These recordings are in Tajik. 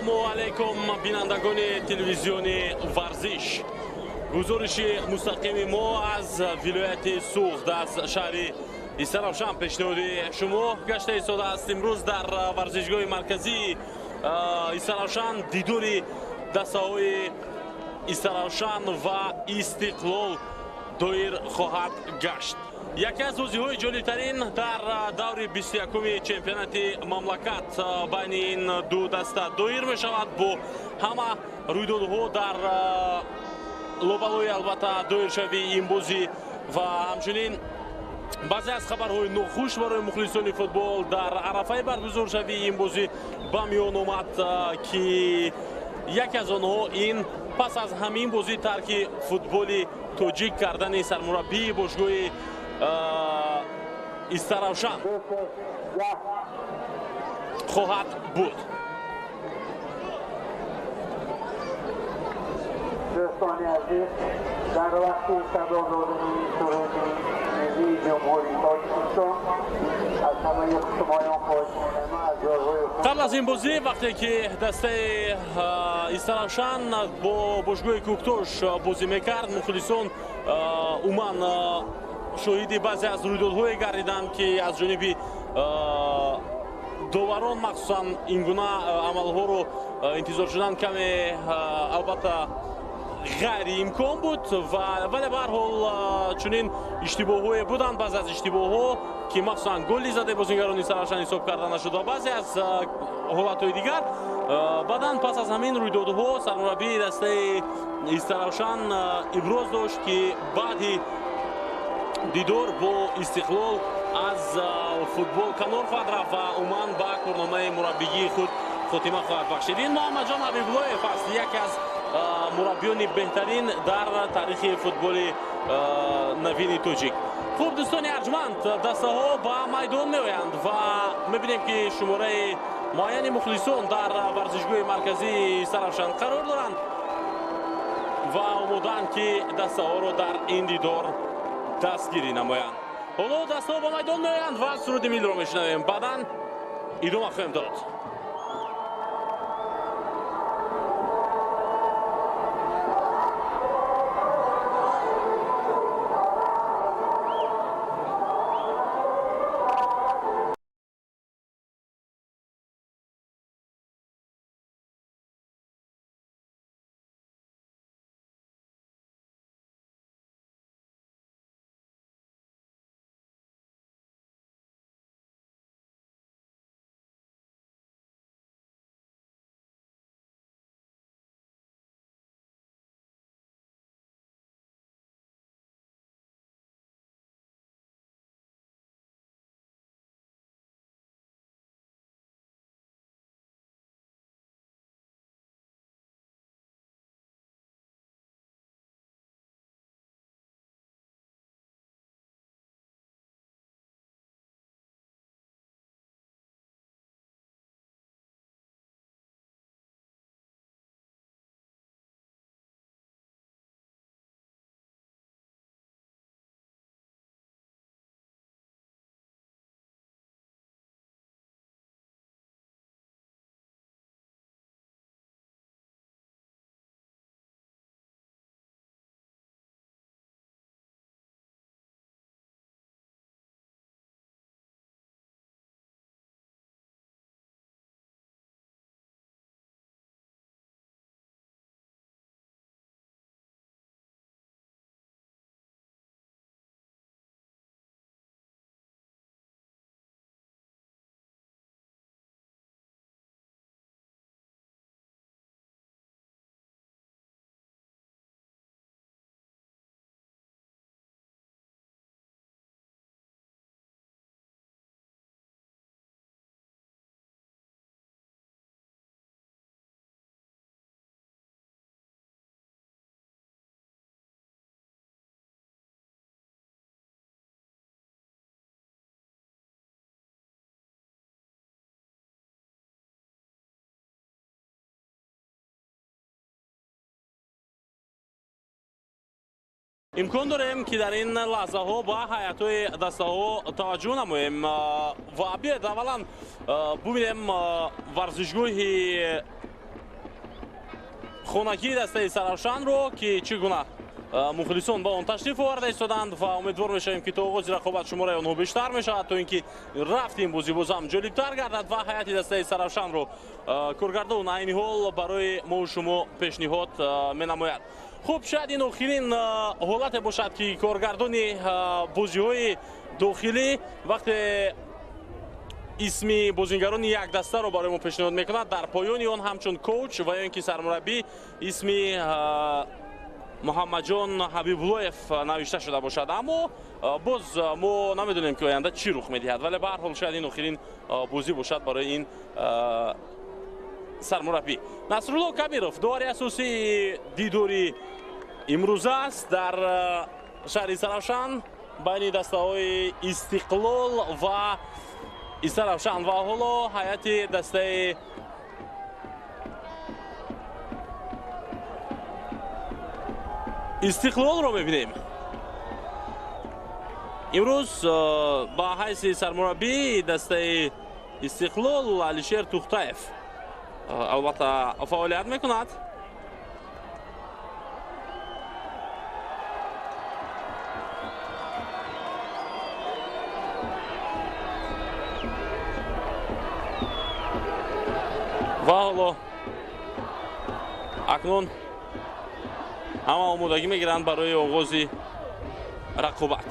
Ассалому алайкум, бинандагони телевизиони Варзиш. Гузориши мустақими мо аз вилояти Суғд, аз шаҳри Истаравшан пешниҳоди шумо гашта истодааст. Имрӯз дар варзишгоҳи марказии Истаравшан дидори дастаҳои Истаравшан ва Истиқлол доир хоҳад гашт. Яке аз бозиҳои ҷолибтарин дар даври 21-уми чемпионати мамлакат байни ин ду даста доир мешавад бо ҳама рӯйдодҳо дар лобалои албатта доиршавии ин бозӣ ва ҳамчунин баъзе аз хабарҳои нохуш барои мухлисони футбол дар арафаи баргузоршавии ин бозӣ ба миён омад, ки яке аз онҳо ин пас аз ҳамин бозӣ тарки футболи тоҷик кардани сармураббии бошгоҳи Истаравшан хоҳад буд. Дӯстони азиз, дар вақти садо додани суруди миллии Ҷумҳурии Тоҷикистон аз ҳамаи шумоён хоҳиш менамоям аз ҷойҳои худ. Қабл аз ин бозӣ вақте ки дастаи Истаравшан бо бошгоҳи Кӯктош бозӣ мекард, мухлисон умуман шоҳиди баъзе аз рӯйдодҳое гардиданд, ки аз ҷониби доварон махсусан ин гуна амалҳоро интизор шудан каме албатта ғайриимкон буд, вале ба ҳар ҳол чунин иштибоҳҳое буданд. Баъзе аз иштибоҳҳо, ки махсусан голи задаи бозингарони Истаравшан ҳисоб карда нашуд ва баъзе аз ҳолатҳои дигар. Баъдан пас аз ҳамин рӯйдодҳо сармураббии дастаи Истаравшан иброз дошт, ки баъди дидор бо Истиқлол аз футбол канор хоҳад рафт ва умуман ба корномаи мураббигии худ хотима хоҳад бахшид. Ин Муҳаммадҷон Ҳабибуллоев аст, яке аз мураббиёни беҳтарин дар таърихи футболи навини тоҷик. Хуб, дӯстони арҷманд, дастаҳо ба майдон меоянд ва мебинем, ки шумораи муайяни мухлисон дар варзишгоҳи марказии Истаравшан қарор доранд ва омодаанд, ки дастаҳоро дар ин дидор дастгирӣ намоянд. Ҳоло дастаҳо ба майдон меоянд ва суруди миллиро мешунавем. Баъдан идома хоҳем дод. Имкон дорем, ки дар ин лаҳзаҳо ба ҳайатҳои дастаҳо таваҷҷӯҳ намоем ва биёед аввалан бубинем варзишгоҳи хонагии дастаи Саравшанро, ки чӣ гуна мухлисон ба он ташриф оварда истоданд ва умедвор мешавем, ки то оғози рақобат шумораи онҳо бештар мешавад, то ин ки рафти ин бозӣ бозам ҷолибтар гардад ва ҳайати дастаи Саравшанро коргардон айни ҳол барои мо шумо пешниҳод менамояд. Хуб, шояд ин охирин ҳолате бошад, ки коргардони бозиҳои дохилӣ вақте исми бозингарони як дастаро барои мо пешниҳод мекунад, дар поёни он ҳамчун коуч ва ё ин ки сармураббӣ исми Муҳаммадҷон Ҳабибуллоев навишта шуда бошад. Аммо боз мо намедонем, ки оянда чӣ рух медиҳад, вале ба ҳар ҳол шояд ин охирин бозӣ бошад барои ин сармураббӣ. Насрулло Кабиров довари асосии дидори имрӯза аст дар шаҳри Саравшан байни дастаҳои Истиқлол ва Истаравшан ва ҳоло ҳайати дастаи Истиқлолро мебинем. Имрӯз ба ҳайси сармураббии дастаи Истиқлол Алишер Тухтаев албатта фаъолият мекунад. Ва ҳоло акнун ҳама омодагӣ мегиранд барои оғози рақобат.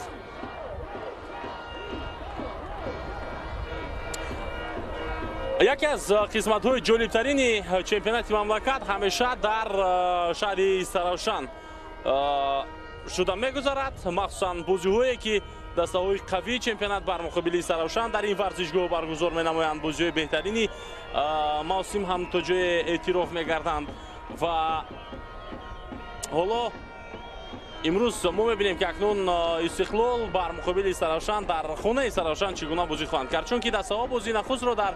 Яке аз қисматҳои ҷолибтарини чемпионати мамлакат ҳамеша дар шаҳри Истаравшан шуда мегузарад, махсусан бозиҳое ки дастаҳои қавии чемпионат бар муқобили Истаравшан дар ин варзишгоҳ баргузор менамоянд. Бозиҳои беҳтарини мавсим ҳам то ҷое эътироф мегарданд ва ҳоло имрӯз мо мебинем, ки акнун Истиқлол бар муқобили Истаравшан дар хонаи Истаравшан чӣ гуна бозӣ хоҳанд кард, чунки дастаҳо бозии нахустро дар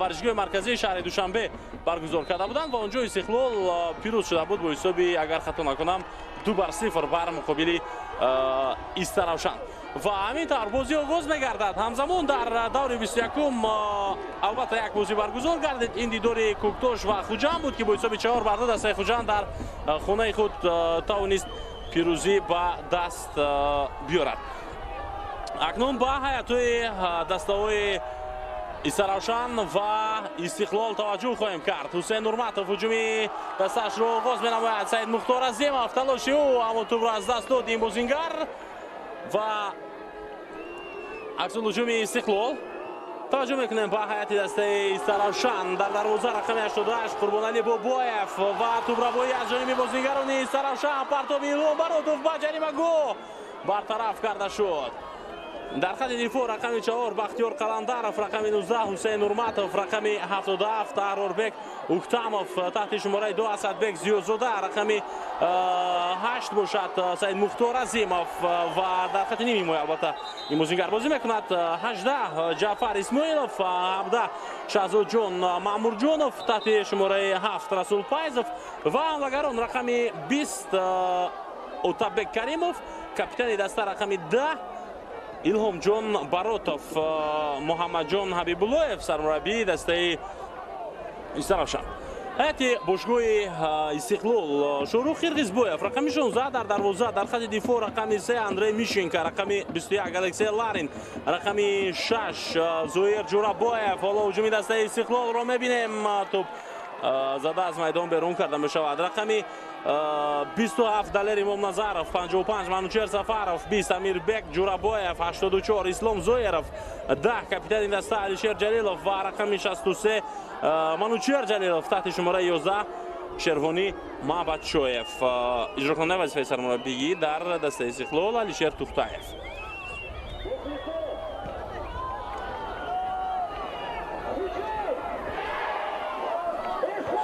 варзишгоҳи марказии шаҳри Душанбе баргузор карда буданд ва он ҷо Истиқлол пирӯз шуда буд бо ҳисоби, агар хато накунам, 2-0 бар муқобили Истаравшан. Ва ҳамин тавр бозӣ оғоз мегардад. Ҳамзамон дар даври 21-ум албатта як бозӣ баргузор гардид. Ин дидори Кӯктош ва Хуҷанд буд, ки бо ҳисоби 4-2 дастаи Хуҷанд дар хонаи худ тавонист пирӯзӣ ба даст биёрад. Акнун ба ҳайатҳои дастаҳои Истаравшан ва Истиқлол таваҷҷӯҳ хоҳем кард. Ҳусейн Нурматов ҳуҷуми дастаашро оғоз менамояд. Саид Мухтор Азимов талоши ӯ, аммо тӯбро аз даст дод ин бозингар ва аксул ҳуҷуми Истиқлол. Таваҷҷӯҳ мекунем ба ҳайати дастаи Истаравшан. Дар дарвоза рақами 88 Қурбоналӣ Бобоев ва тӯбравоӣ аз ҷониби бозингарони Истаравшан. Партоби Илҳом Баротов ба ҷаримагоҳ бартараф карда шуд. Дар хати дифоъ рақами 4 Бахтиёр Қаландаров, рақами 19 Ҳусейн Нурматов, рақами 77 Аҳрорбек Ухтамов, таҳти шумораи 2 Асадбек Зиёзода, рақами 8 бошад Саид Мухтор Азимов ва дар хати ними ҳимоя албатта ин бозингар бозӣ мекунад 18 Ҷаъфар Исмоилов, 17 Шаҳзодҷон Маъмурҷонов, таҳти шумораи 7 Расул Пайзов ва ҳамлагарон рақами 20 Отабек Каримов, капитани даста рақами 10 Илҳомҷон Баротов, Муҳаммадҷон Ҳабибуллоев сармураббии дастаи Истаравшан. Ҳайати бошгоҳи Истиқлол Шоҳрух Қирғизбоев рақами 16 дар дарвоза, дар хати дифоъ рақами 3 Андрей Мишенко, рақами 21 Алексей Ларин, рақами 6 Зоир Ҷурабоев. Ҳоло ҳуҷуми дастаи Истиқлолро мебинем. Тӯб зада аз майдон берун карда мешавад. Рақами 27 Далер Имомназаров, 55 Манучер Сафаров, 20 Амирбек Ҷурабоев, 84 Ислом Зоиров, 10 капитани даста Алишер Ҷалилов ва рақами 63 Манучер Ҷалилов, таҳти шумораи 11 Шервонӣ Мабадшоев. Иҷрокунандаи вазифаи сармураббигӣ дар дастаи Истиқлол Алишер Тухтаев.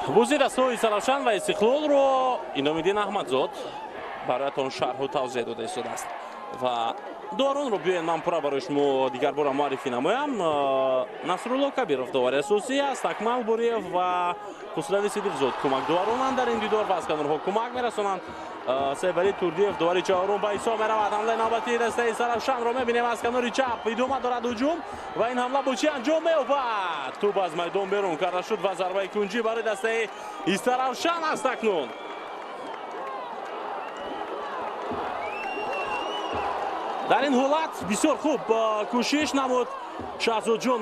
Бозии дастаҳои Истаравшан ва Истиқлолро Иномиддин Аҳмадзод бароятон шарҳу тавзеҳ дода истодааст ва Доваронро биёед ман пурра барои шумо дигар бора муаррифӣ намоям. Насрулло Кабиров довари асосӣ аст, Акмал Бориев ва Хусрави Сидиқзод кӯмак доваронанд дар ин дидор ва аз канорҳо кӯмак мерасонанд. Сайфалӣ Турдиев довари чаҳорум ба ҳисоб меравад. Ҳамлаи навбатии дастаи Саравшанро мебинем аз канори чап. Идома дорад ҳуҷум ва ин ҳамла бо чӣ анҷом меёбад? Тӯб аз майдон берун карда шуд ва зарбаи кунҷӣ барои дастаи Истаравшан аст акнун. Дар ин ҳолат бисёр хуб кӯшиш намуд Шаҳзодҷон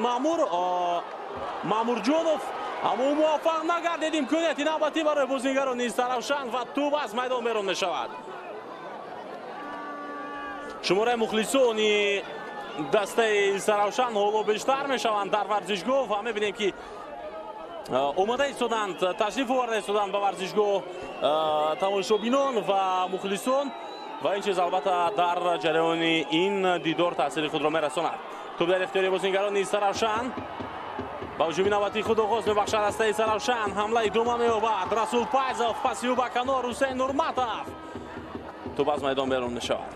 Маъмурҷонов, аммо ӯ муваффақ нагардид. Имконияти навбатӣ барои бозигарони Истаравшан ва тӯб аз майдон берун мешавад. Шумораи мухлисони дастаи Истаравшан ҳоло бештар мешаванд дар варзишгоҳ ва мебинем ки омада истоданд, ташриф оварда истоданд ба варзишгоҳ тамошобинон ва мухлисон ва ин чиз албатта дар ҷараёни ин дидор таъсири худро мерасонад. Тӯб дар ихтиёри бозигарони Истаравшан. Ба ҳуҷуми навбатии худ оғоз мебахшад дастаи Истаравшан. Ҳамла идома меёбад. Расул Пайзов паси ӯ ба канор Ҳусейн Нурматов. Тӯб аз майдон берун мешавад.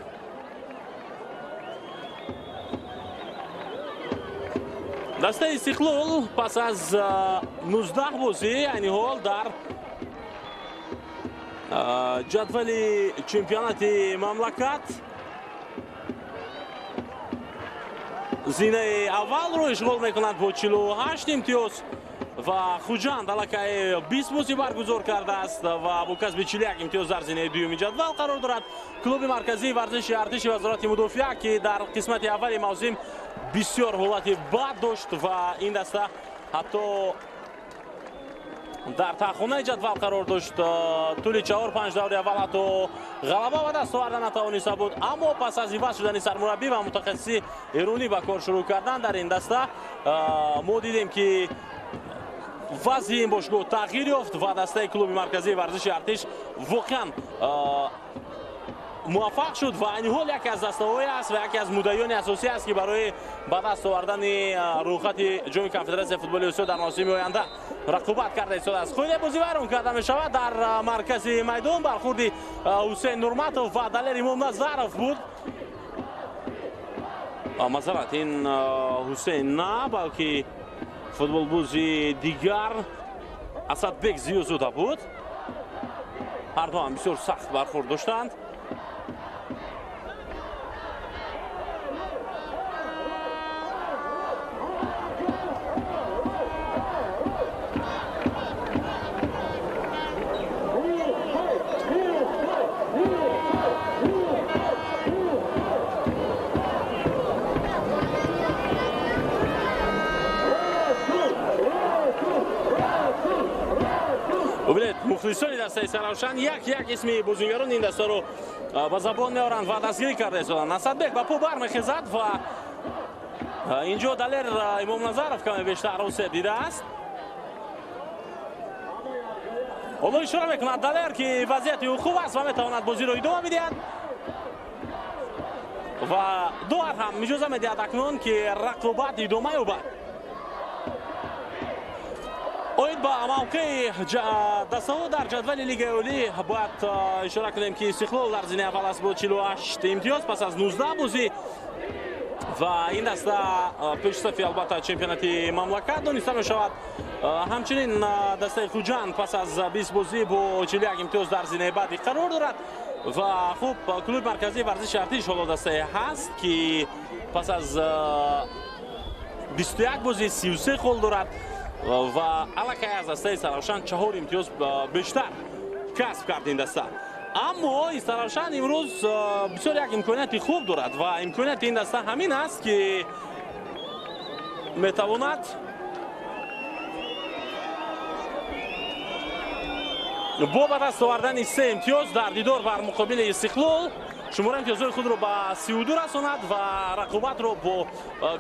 Дастаи Истиқлол пас аз 19 бозӣ айни ҳол дар ҷадвали чемпионати мамлакат зинаи аввалро ишғол мекунад бо 48 имтиёз ва Хуҷанд аллакай 20 бозӣ баргузор кардааст ва бо касби 41 имтиёз дар зинаи дуюми ҷадвал қарор дорад. Клуби марказии варзиши артиши вазорати мудофиа, ки дар қисмати аввали мавсим бисёр ҳолати бад дошт ва ин даста ҳатто дар таҳхонаи ҷадвал қарор дошт, тӯли 4-5 даври аввал ҳатто ғалаба ба даст оварда натавониста буд, аммо пас аз иваз шудани сармураббӣ ва мутахассиси эронӣ ба кор шурӯъ кардан дар ин даста мо дидем ки вазъи ин бошгоҳ тағйир ёфт ва дастаи клуби марказии варзиши артиш воқеан муваффақ шуд ва айни ҳол яке аз дастаҳое аст ва яке аз муддаиёни асосӣ аст, ки барои ба даст овардани рӯйхати ҷоми конфедератсияи футболи Осиё дар мавсими оянда рақобат карда истодааст. Қоидаи бозӣ вайрон карда мешавад. Дар маркази майдон бархурди Ҳусейн Нурматов ва Далер Имомназаров буд. Мазарат, ин Ҳусейн на, балки футболбози дигар Асадбек Зиёзода буд. Ҳар ду ҳам бисёр сахт бархурд доштанд. Бубинед, мухлисони дастаи Саравшан як як исми бозигарони ин дастаро ба забон меоранд ва дастгирӣ карда истоданд. Асадбек ба по бармехезад ва инҷо Далер Имомназаров каме бештар осеб дидааст. Ҳоло ишора мекунад Далер, ки вазъияти ӯ хуб аст ва метавонад бозиро идома бидиҳад ва довар ҳам иҷоза медиҳад акнун, ки рақобат идома ёбад. Оид ба мавқеи дастаҳо дар ҷадвали Лигаи Олӣ бояд ишора кунем, ки Истиқлол дар зинаи аввал аст бо 48 имтиёз пас аз 19 бозӣ ва ин даста пешсафи албатта чемпионати мамлакат дониста мешавад. Ҳамчунин дастаи Хуҷанд пас аз 20 бозӣ бо 41 имтиёз дар зинаи баъдӣ қарор дорад ва хуб клуби марказии варзиши артиш ҳоло дастае ҳаст, ки пас аз 21 бозӣ 33 хол дорад ва аллакай аз дастаи Саравшан 4 имтиёз бештар касб кард ин даста. Аммо Истаравшан имрӯз бисёр як имконияти хуб дорад ва имконияти ин даста ҳамин аст, ки метавонад бо ба даст овардани 3 имтиёз дар дидор бар муқобили Истиқлол шумораи имтиёзҳои худро ба 32 расонад ва рақобатро бо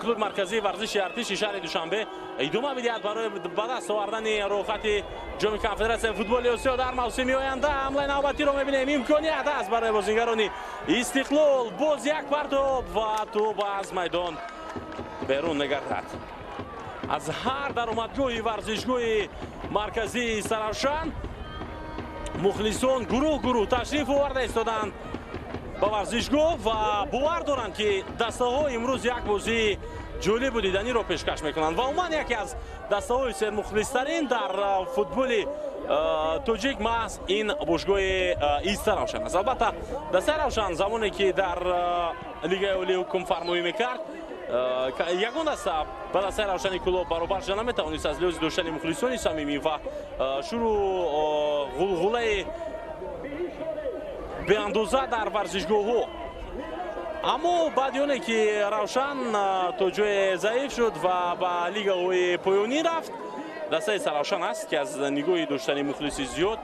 клуби марказии варзиши артиши шаҳри Душанбе идома бидиҳад барои ба даст овардани рӯйхати ҷоми конфедератсияи футболи Осиё дар мавсими оянда. Ҳамлаи навбатиро мебинем, имконият аст барои бозигарони Истиқлол. Боз як партоб ва тӯб аз майдон берун мегардад. Аз ҳар даромадгоҳи варзишгоҳи марказии Истаравшан мухлисон гурӯҳ гурӯҳ ташриф оварда истоданд. Ба варзишгоҳ ва бовар доранд, ки дастаҳо имрӯз як бозии ҷолибу диданиро пешкаш мекунанд ва умуман яке аз дастаҳои сермухлистарин дар футболи тоҷик маҳз ин бошгоҳи Истаравшан аст. Албатта, дастаи Равшан замоне ки дар Лигаи олӣ ҳукмфармоӣ мекард, ягон даста ба дастаи Равшани Кӯлоб баробар шуда наметавонист аз лиҳози доштани мухлисони самимӣ ва шурӯъ ғулғулаи беандоза дар варзишгоҳҳо. Аммо баъди оне ки Равшан то ҷое заиф шуд ва ба лигаҳои поёнӣ рафт, дастаи Саравшан аст, ки аз нигоҳи доштани мухлиси зиёд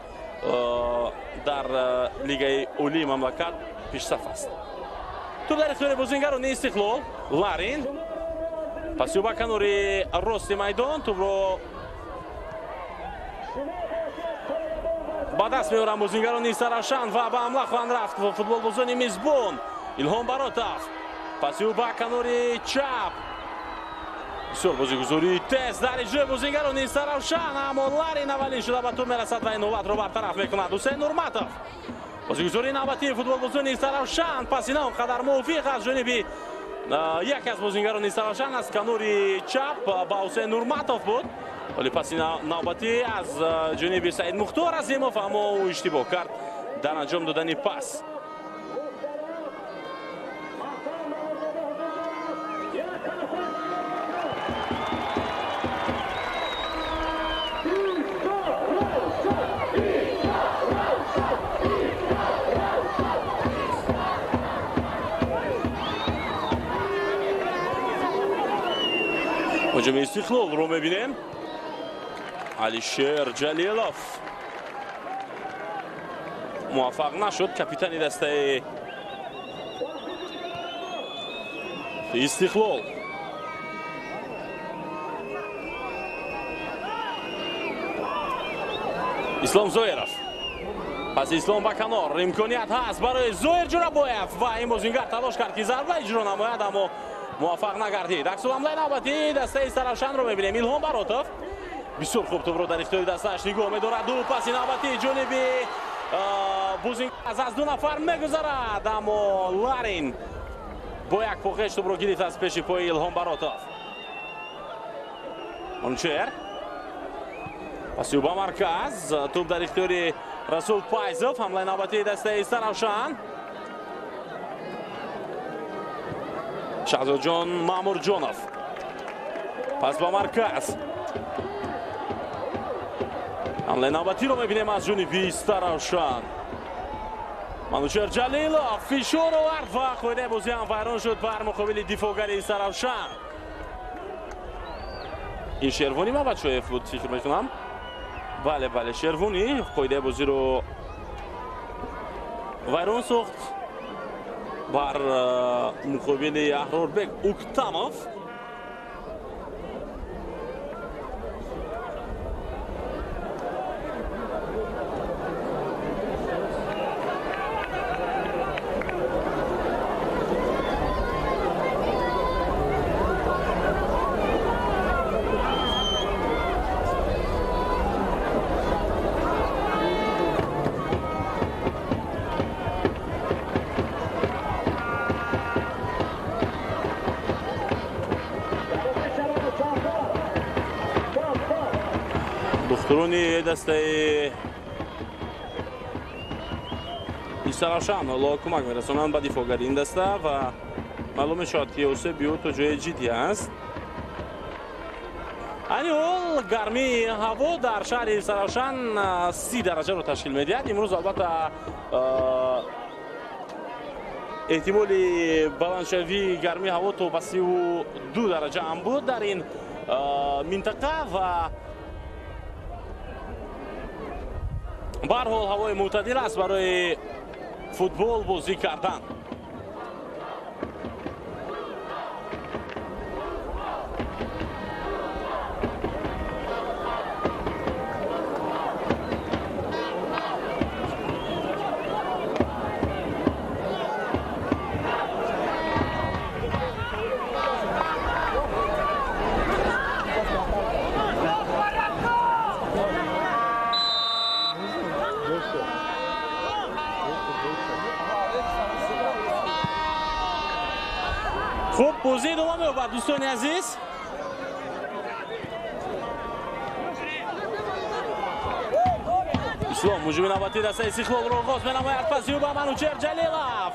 дар Лигаи олии мамлакат пешсаф аст. Туп дар ихтиёри бозингарони Истиқлол. Ларин паси ба канори рости майдон тупро ба даст меоранд бозингарони Саравшан ва ба ҳамла хоҳанд рафт футболбозони мизбон. Илҳом Баротов паси ба канори чап. Бисёр бозигузории тез дар иҷрои бозингарони Саравшан, аммо Ларин аввалин шуда ба туп мерасад ва ин ҳолатро бартараф мекунад. Ҳусейн Нурматов, бозигузории навбатии футболбозони Саравшан, паси на он қадар мувофиқ аз ҷониби яке аз бозингарони Саравшан аз канори чап ба Ҳусейн Нурматов буд, вале паси навбатӣ аз ҷониби Саид Мухтор Азимов, аммо ӯ иштибоҳ кард дар анҷом додани пас. Ҳуҷуми Истиқлолро мебинем. Алишер Ҷалилов муваффақ нашуд, капитани дастаи Истиқлол. Ислом Зоиров. Пас Ислом ба канор. Имконият ҳаст барои Зоир Ҷурабоев ва ин бозингар талош кард, ки зарба иҷро намояд, аммо муваффақ нагардид. Аксуламлаи навбатии дастаи Саравшанро мебинем. Илҳом Баротов бисёр хуб тупро дар ихтиёри дастааш нигоҳ медорад. Ду паси навбатии ҷониби бозингар аз ду нафар мегузарад, аммо Ларин бо як поқеш тупро гирифт аз пеши пои Илҳом Баротов. Манучер паси ба марказ, туп дар ихтиёри Расул Пайзов. Ҳамлаи навбатии дастаи Саравшан. Шаҳзодҷон Маъмурҷонов пас ба марказ. Ҳамлаи навбатиро мебинем аз ҷониби Истаравшан. Манучер Ҷалилов фишор овард ва қоидаи бозӣ ҳам вайрон шуд бар муқобили дифоъгари Истаравшан. Ин Шервонӣ Мабачоев буд, фикр мекунам. Бале, бале, Шервонӣ қоидаи бозиро вайрон сохт бар муқобили Аҳрорбек Уктамов. Духтурони дастаи Истаравшан ҳоло кӯмак мерасонанд ба дифоъгари ин даста ва маълум мешавад, ки осеби ӯ то ҷои ҷиддӣ аст. Айни ҳол гармии ҳаво дар шаҳри Истаравшан 30 дараҷаро ташкил медиҳад. Имрӯз албатта эҳтимоли баландшавии гармии ҳаво то ба 32 дараҷа ҳам буд дар ин минтақа ва ба ҳар ҳол ҳавои мӯътадил аст барои футбол бозӣ кардан. мешавад, дӯстони азиз. Ислом ҳуҷуми навбатии дастаи Истиқлолро оғоз менамояд. Паси ӯ ба Манучер Ҷалилов,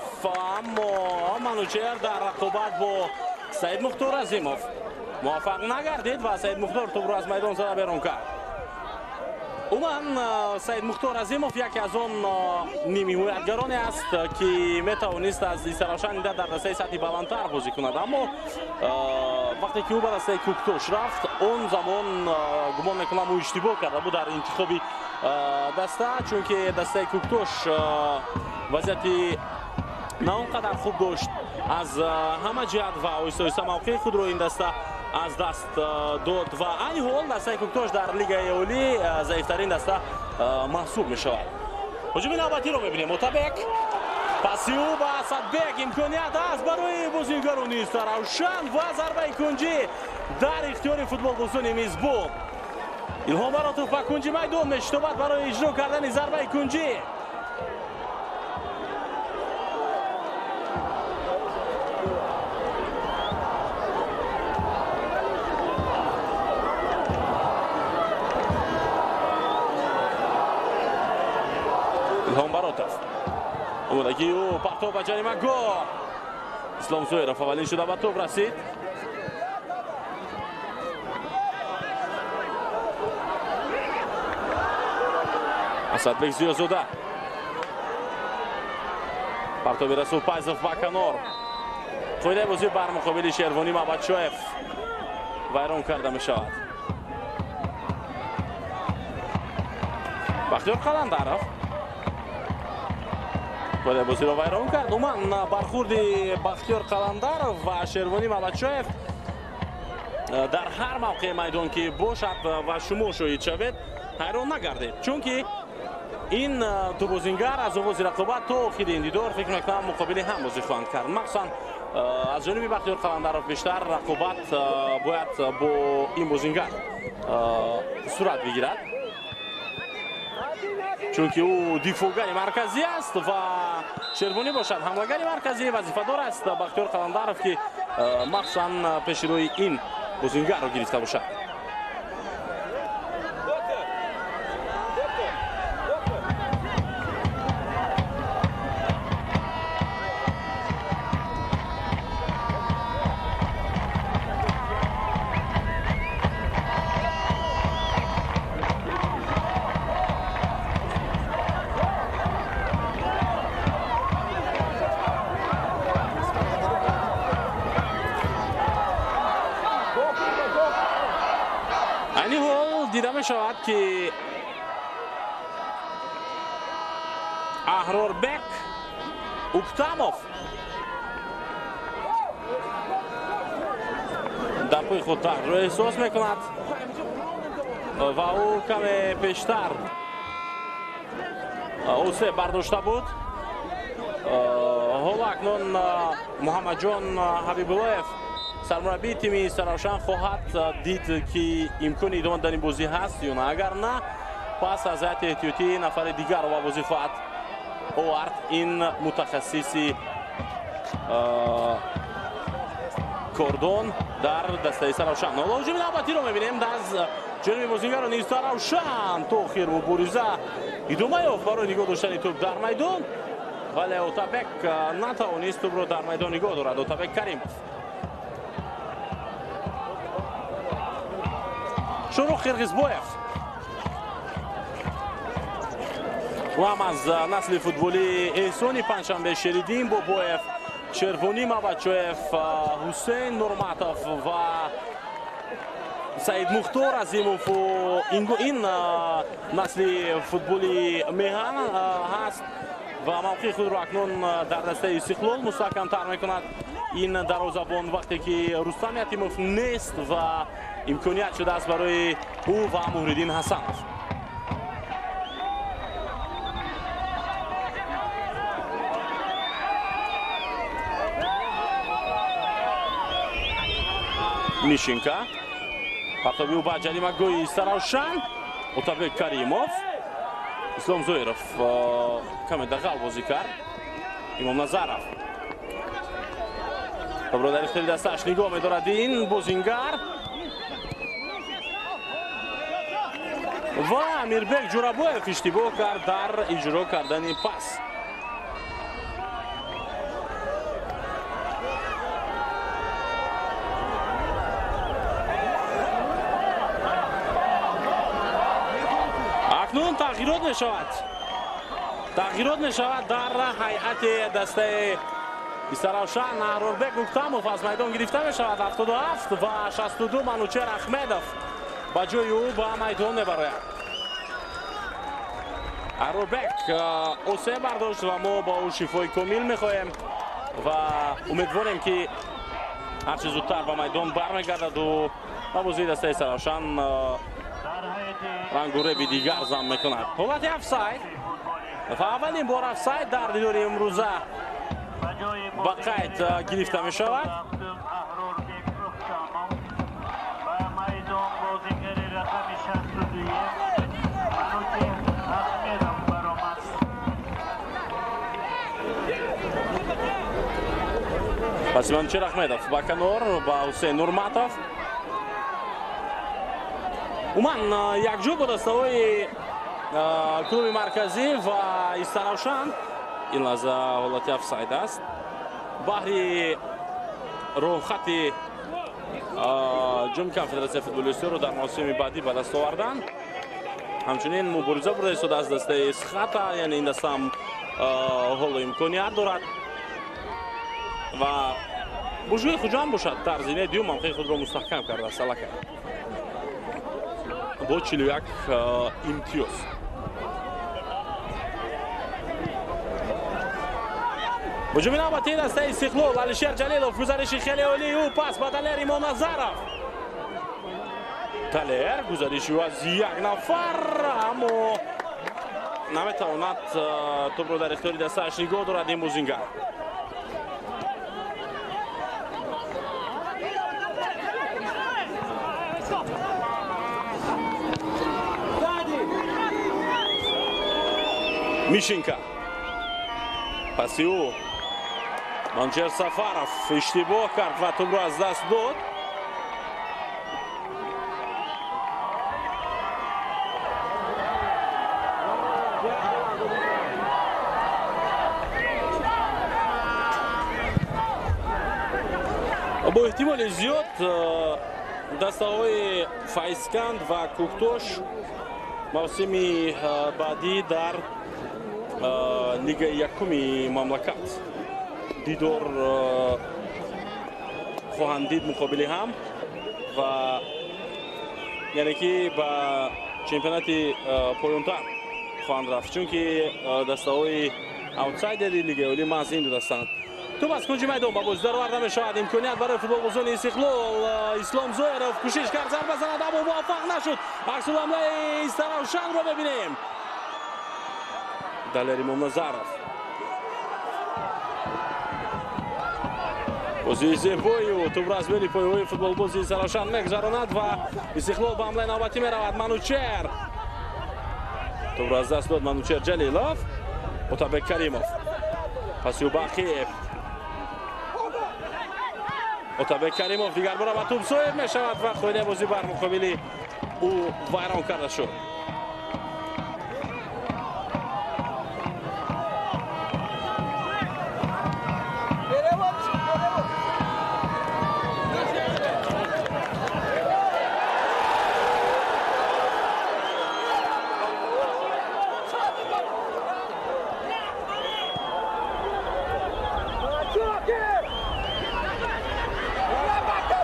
аммо Манучер дар рақобат бо Саидмухтор Азимов муваффақ нагардид ва Саидмухтор тӯбро аз майдон зада берун кард. Умуман, Саидмухтор Азимов яке аз он нимҳимоятгароне аст, ки метавонист аз Истаравшан дида дар дастаи сатҳи баландтар бозӣ кунад, аммо вақте ки ӯ ба дастаи Кӯктош рафт, он замон гумон мекунам, ӯ иштибоҳ карда буд дар интихоби даста, чунки дастаи Кӯктош вазъияти на он қадар хуб дошт аз ҳама ҷиҳат ва оҳиста оҳиста мавқеи худро ин даста аз даст дод ва айни ҳол дастаи Кӯктош дар лигаи олӣ заифтарин даста маҳсуб мешавад. Ҳуҷуми навбатиро мебинем. Отабек, паси ӯ ба Асадбек, имконият аст барои бозигарони Истаравшан ва зарбаи кунҷӣ дар ихтиёри футболбозони мизбон. Илҳом Баротов ба кунҷи майдон мешитобад барои иҷро кардани зарбаи кунҷӣ. Илҳом Баротов, омодагии ӯ, партов ба ҷаримагоҳ. Ислом Зоиров аввалин шуда ба тӯб расид. Асадбек Зиёзода, партоби Расул Пайзов ба канор. Қоидаи бозӣ бар муқобили Шервонӣ Мабадшоев вайрон карда мешавад. Бахтиёр Қаландаров қоидаи бозиро вайрон кард. Умуман, бархурди Бахтиёр Қаландаров ва Шервонӣ Мабадшоев дар ҳар мавқеи майдон ки бошад ва шумо шоҳид шавед, ҳайрон нагардед, чунки ин ду бозингар аз оғози рақобат то охири ин дидор, фикр мекунам, муқобили ҳам бозӣ хоҳанд кард. Махсусан аз ҷониби Бахтиёр Қаландаров бештар рақобат бояд бо ин бозингар сурат бигирад, чунки ӯ дифоъгари марказӣ аст ва Шервонӣ бошад ҳамлагари марказӣ. Вазифадор аст Бахтиёр Қаландаров, ки махсусан пеши рӯи ин бозингарро гирифта бошад. Айни ҳол дида мешавад, ки Аҳрорбек Уктамов дар пои худ дардро эҳсос мекунад ва ӯ каме пештар осеб бардошта буд. Ҳоло акнун Муҳаммадҷон Ҳабибуллоев, сармураббии тими Истаравшан, хоҳад дид, ки имкони идома додани бозӣ ҳаст ё на. Агар на, пас аз ҳайати эҳтиётӣ нафари дигарро ба бозӣ хоҳад овард. Ин мутахассиси кордон дар дастаи Истаравшан. Ҳоло ҳуҷуми навбатиро мебинем аз ҷониби бозигарони Истаравшан. То охир мубориза идома ёфт барои нигоҳ доштани тӯб дар майдон, вале Отабек натавонист тӯбро дар майдон нигоҳ дорад. Отабек Каримов. Шуруқ Қирғизбоев, ӯ ҳам аз насли футболии Эҳсони Панҷшанбе, Шериддин Бобоев, Шервонӣ Мабадшоев, Ҳусейн Нурматов ва Саидмухтор Азимов, ин насли футболи меҳан ҳаст ва мавқеи худро акнун дар дастаи Истиқлол мустаҳкамтар мекунад. Ин дарвозабон вақте ки Рустам Ятимов нест ва имконият шудааст барои ӯ ва Муҳриддин Ҳасанов. Мишенка, партоби ӯ ба ҷаримагоҳи Истаравшан. Отабек Каримов, Ислом Зоиров каме дағал бозӣ кард. Имомназаров. Топро дар ихтиёри дастааш нигоҳ медорад ин бозингар ва Амирбек Ҷурабоев иштибоҳ кард дар иҷро кардани пас. Акнун тағйирот мешавад. Тағйирот мешавад дар ҳайати дастаи Истаравшан. Аҳрорбек Уктамов аз майдон гирифта мешавад. 77 ва 62 Манучер Ахмедов ба ҷои ӯ ба майдон мебарояд. Аҳрорбек осе бардошт ва мо ба ӯ шифои комил мехоҳем ва умедворем, ки ҳарчи зудтар ба майдон бармегардаду ба бозии дастаи Истаравшан рангу реби дигар зам мекунад. Ҳолати офсайд ва аввалин бор офсайд дар дидори имрӯза ба қайд гирифта мешавад. Паси Манучер Ахмедов ба канор ба Ҳусейн Нурматов. Умуман якҷо бо дастаҳои клуби марказӣ ва Истаравшан ин лаҳза ҳолати офсайд аст. Баҳри роҳхати ҷоми конфедератсияи футболи Осиёро дар мавсими баъдӣ ба даст овардан. Ҳамчунин мубориза бурда истода аз дастаи Схата, яъне ин даста ҳам ҳоло имконият дорад ва бошгоҳи Хуҷанд бошад дар зинаи дуюм мавқеи худро мустаҳкам кардааст аллакай бо 41 имтиёз. Ҳуҷуми навбатии дастаи Истиқлол. Алишер Ҷалилов, гузариши хеле олии ӯ, пас ба Далер Имомназаров. Далер, гузариши ӯ аз як нафар, аммо наметавонад топро дар ихтиёри дастааш нигоҳ дорад ин бозингар. Мишенка. Паси ӯ Манучер Сафаров иштибоҳ кард ва топро аз даст дод. Бо эҳтимоли зиёд дастаҳои Файзканд ва Кӯктош мавсими баъдӣ дар лигаи якуми мамлакат дидор хоҳанд дид муқобили ҳам ва яъне ки ба чемпионати поёнтар хоҳанд рафт, чунки дастаҳои аутсайдери лигаи олӣ маҳз ин ду дастаанд. Туп аз кунҷи майдон ба бозӣ дароварда мешавад. Имконият барои футболбозони Истиқлол. Ислом Зоиров кӯшиш кард зарба занад, аммо муваффақ нашуд. Аксуламлаи Истаравшанро мебинем. Далер Имомназаров. Бозии зебои ӯ тупро аз миёни пойҳои футболбози Истаравшан мегузаронад ва Истиқлол ба ҳамлаи навбатӣ меравад. Манучер тупро аз даст дод. Манучер Ҷалилов, Отабек Каримов, паси ӯ Бақиев. Отабек Каримов дигар бора ба туп соҳиб мешавад ва қоидаи бозӣ бар муқобили ӯ вайрон карда шуд.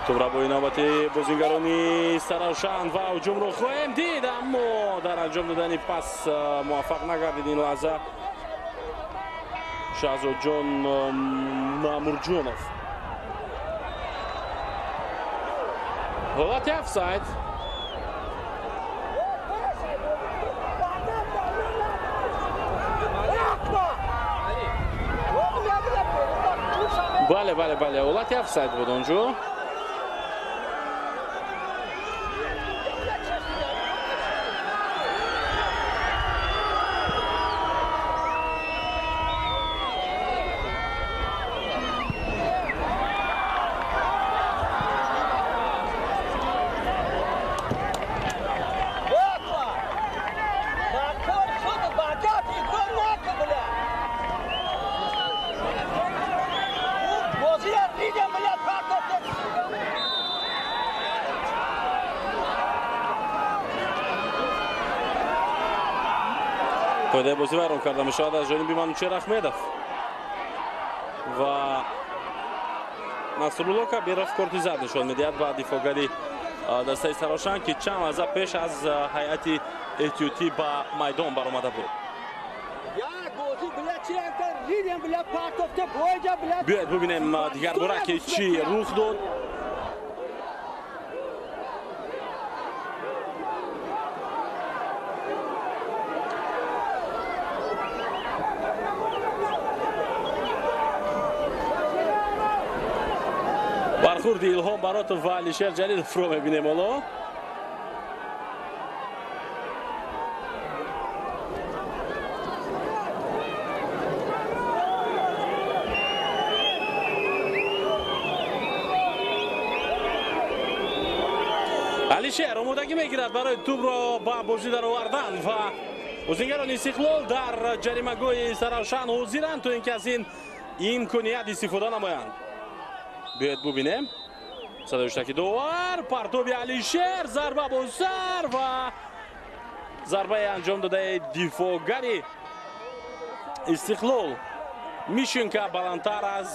Тупрабои навбати бозингарони Истаравшан ва ҳуҷумро хоҳем дид, аммо дар анҷом додани пас муваффақ нагардид ин лаҳза Шаҳзодҷон Маъмурҷонов. Ҳолати офсайд. Бале, бале, бале, ҳолати офсайд буд онҷо. Қоидаи бозӣ вайрон карда мешавад аз ҷониби Манучер Ахмедов ва Насрулло Кабиров корти зард нишон медиҳад ба дифоъгари дастаи Сарошан, ки чанд лаҳза пеш аз ҳайати эҳтиётӣ ба майдон баромада буд. Биёед бубинем дигарбора ки чӣ рух дод. Бархурди Илҳом Баротов ва Алишер Ҷалиловро мебинем ҳоло. Алишер омодагӣ мегирад барои тӯбро ба бозӣ даровардан ва бозингарони Истиқлол дар ҷаримагоҳи Саравшан ҳозиранд, то ин ки аз ин имконият истифода намоянд. Биёед бубинем. Садои штаки довар, партоби Алишер, зарба бо сар ва зарбаи анҷом додаи дифоъгари Истиқлол Мишенка баландтар аз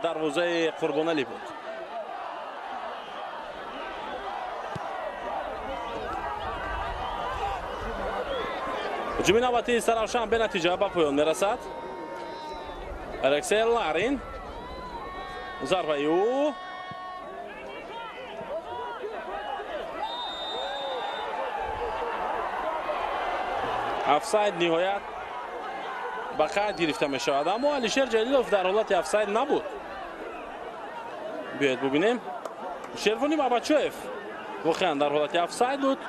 дарвозаи Қурбоналӣ буд. Ҳуҷуми навбатии Саравшан бенатиҷа ба поён мерасад. Алексей Ларин, зарбаи ӯ офсайд ниҳоят ба қайд гирифта мешавад, аммо Алишер Ҷалилов дар ҳолати офсайд набуд. Биёед бубинем. Шервони Бабачоев воқеан дар ҳолати офсайд буд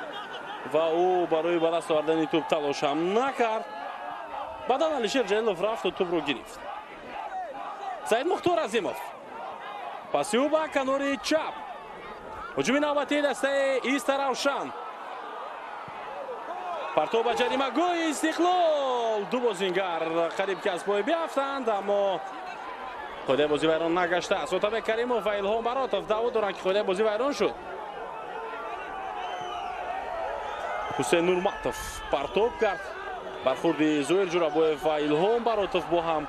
ва ӯ барои ба даст овардани тӯб талош ҳам накард. Баъдан Алишер Ҷалилов рафту тӯбро гирифт. Саид Мухтор Азимов паси ӯ ба канори чап. Ҳуҷуми навбатии дастаи Истаравшан. Партов ба ҷаримагоҳи Истиқлол. Ду бозингар қариб ки аз пой биафтанд, аммо қоидаи бозӣ вайрон нагаштааст. Отабек Каримов ва Илҳом Баротов даъво доранд, ки қоидаи бозӣ вайрон шуд. Ҳусейн Нурматов партоб кард. Бархурди Зоир Ҷурабоев ва Илҳом Баротов бо ҳам.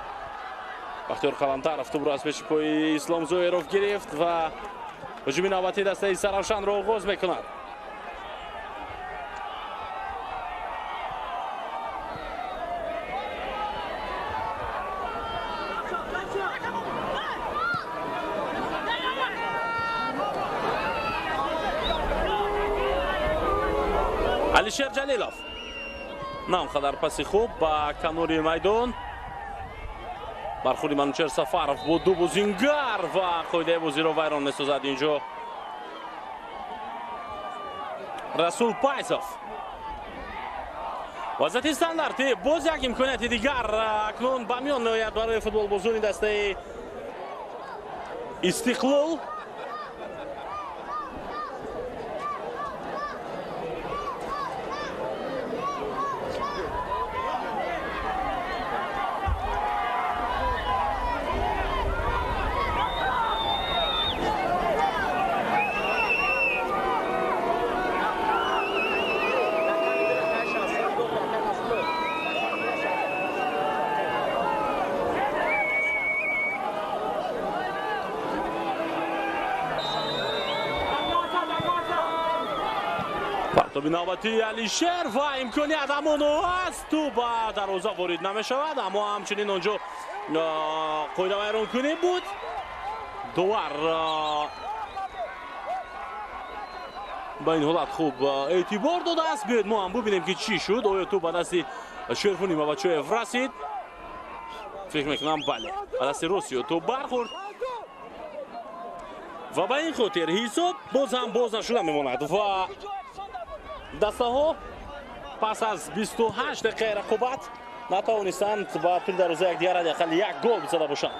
Бахтиёр Қалантаров тӯбро аз пеши пои Ислом Зоиров гирифт ва ҳуҷуми навбатии дастаи Саравшанро оғоз мекунад. Алишер Ҷалилов на он қадар паси хуб ба канори майдон. Бархурди Манучер Сафаров бо ду бозингар ва қоидаи бозиро вайрон месозад инҷо Расул Пайзов. Вазъияти стандартӣ, боз як имконияти дигар акнун ба миён меояд барои футболбозони дастаи Истиқлол. Партоби навбатии Алишер ва имконият ҳамоно аст. Тӯб ба дарвоза ворид намешавад, аммо ҳамчунин онҷо қоидавайронкунӣ буд. Довар ба ин ҳолат хуб эътибор додааст. Биёед мо ҳам бубинем, ки чӣ шуд. Оё тӯб ба дасти Шерфуни Мабачоев расид? Фикр мекунам, бале, ба дасти рости тӯб бархӯрд ва ба ин хотир ҳисоб боз ҳам боз нашуда мемонад ва дастаҳо пас аз 28 дақиқаи рақобат натавонистанд ба тӯли дарвозаи якдигар ҳадди ақал як гол бизада бошанд.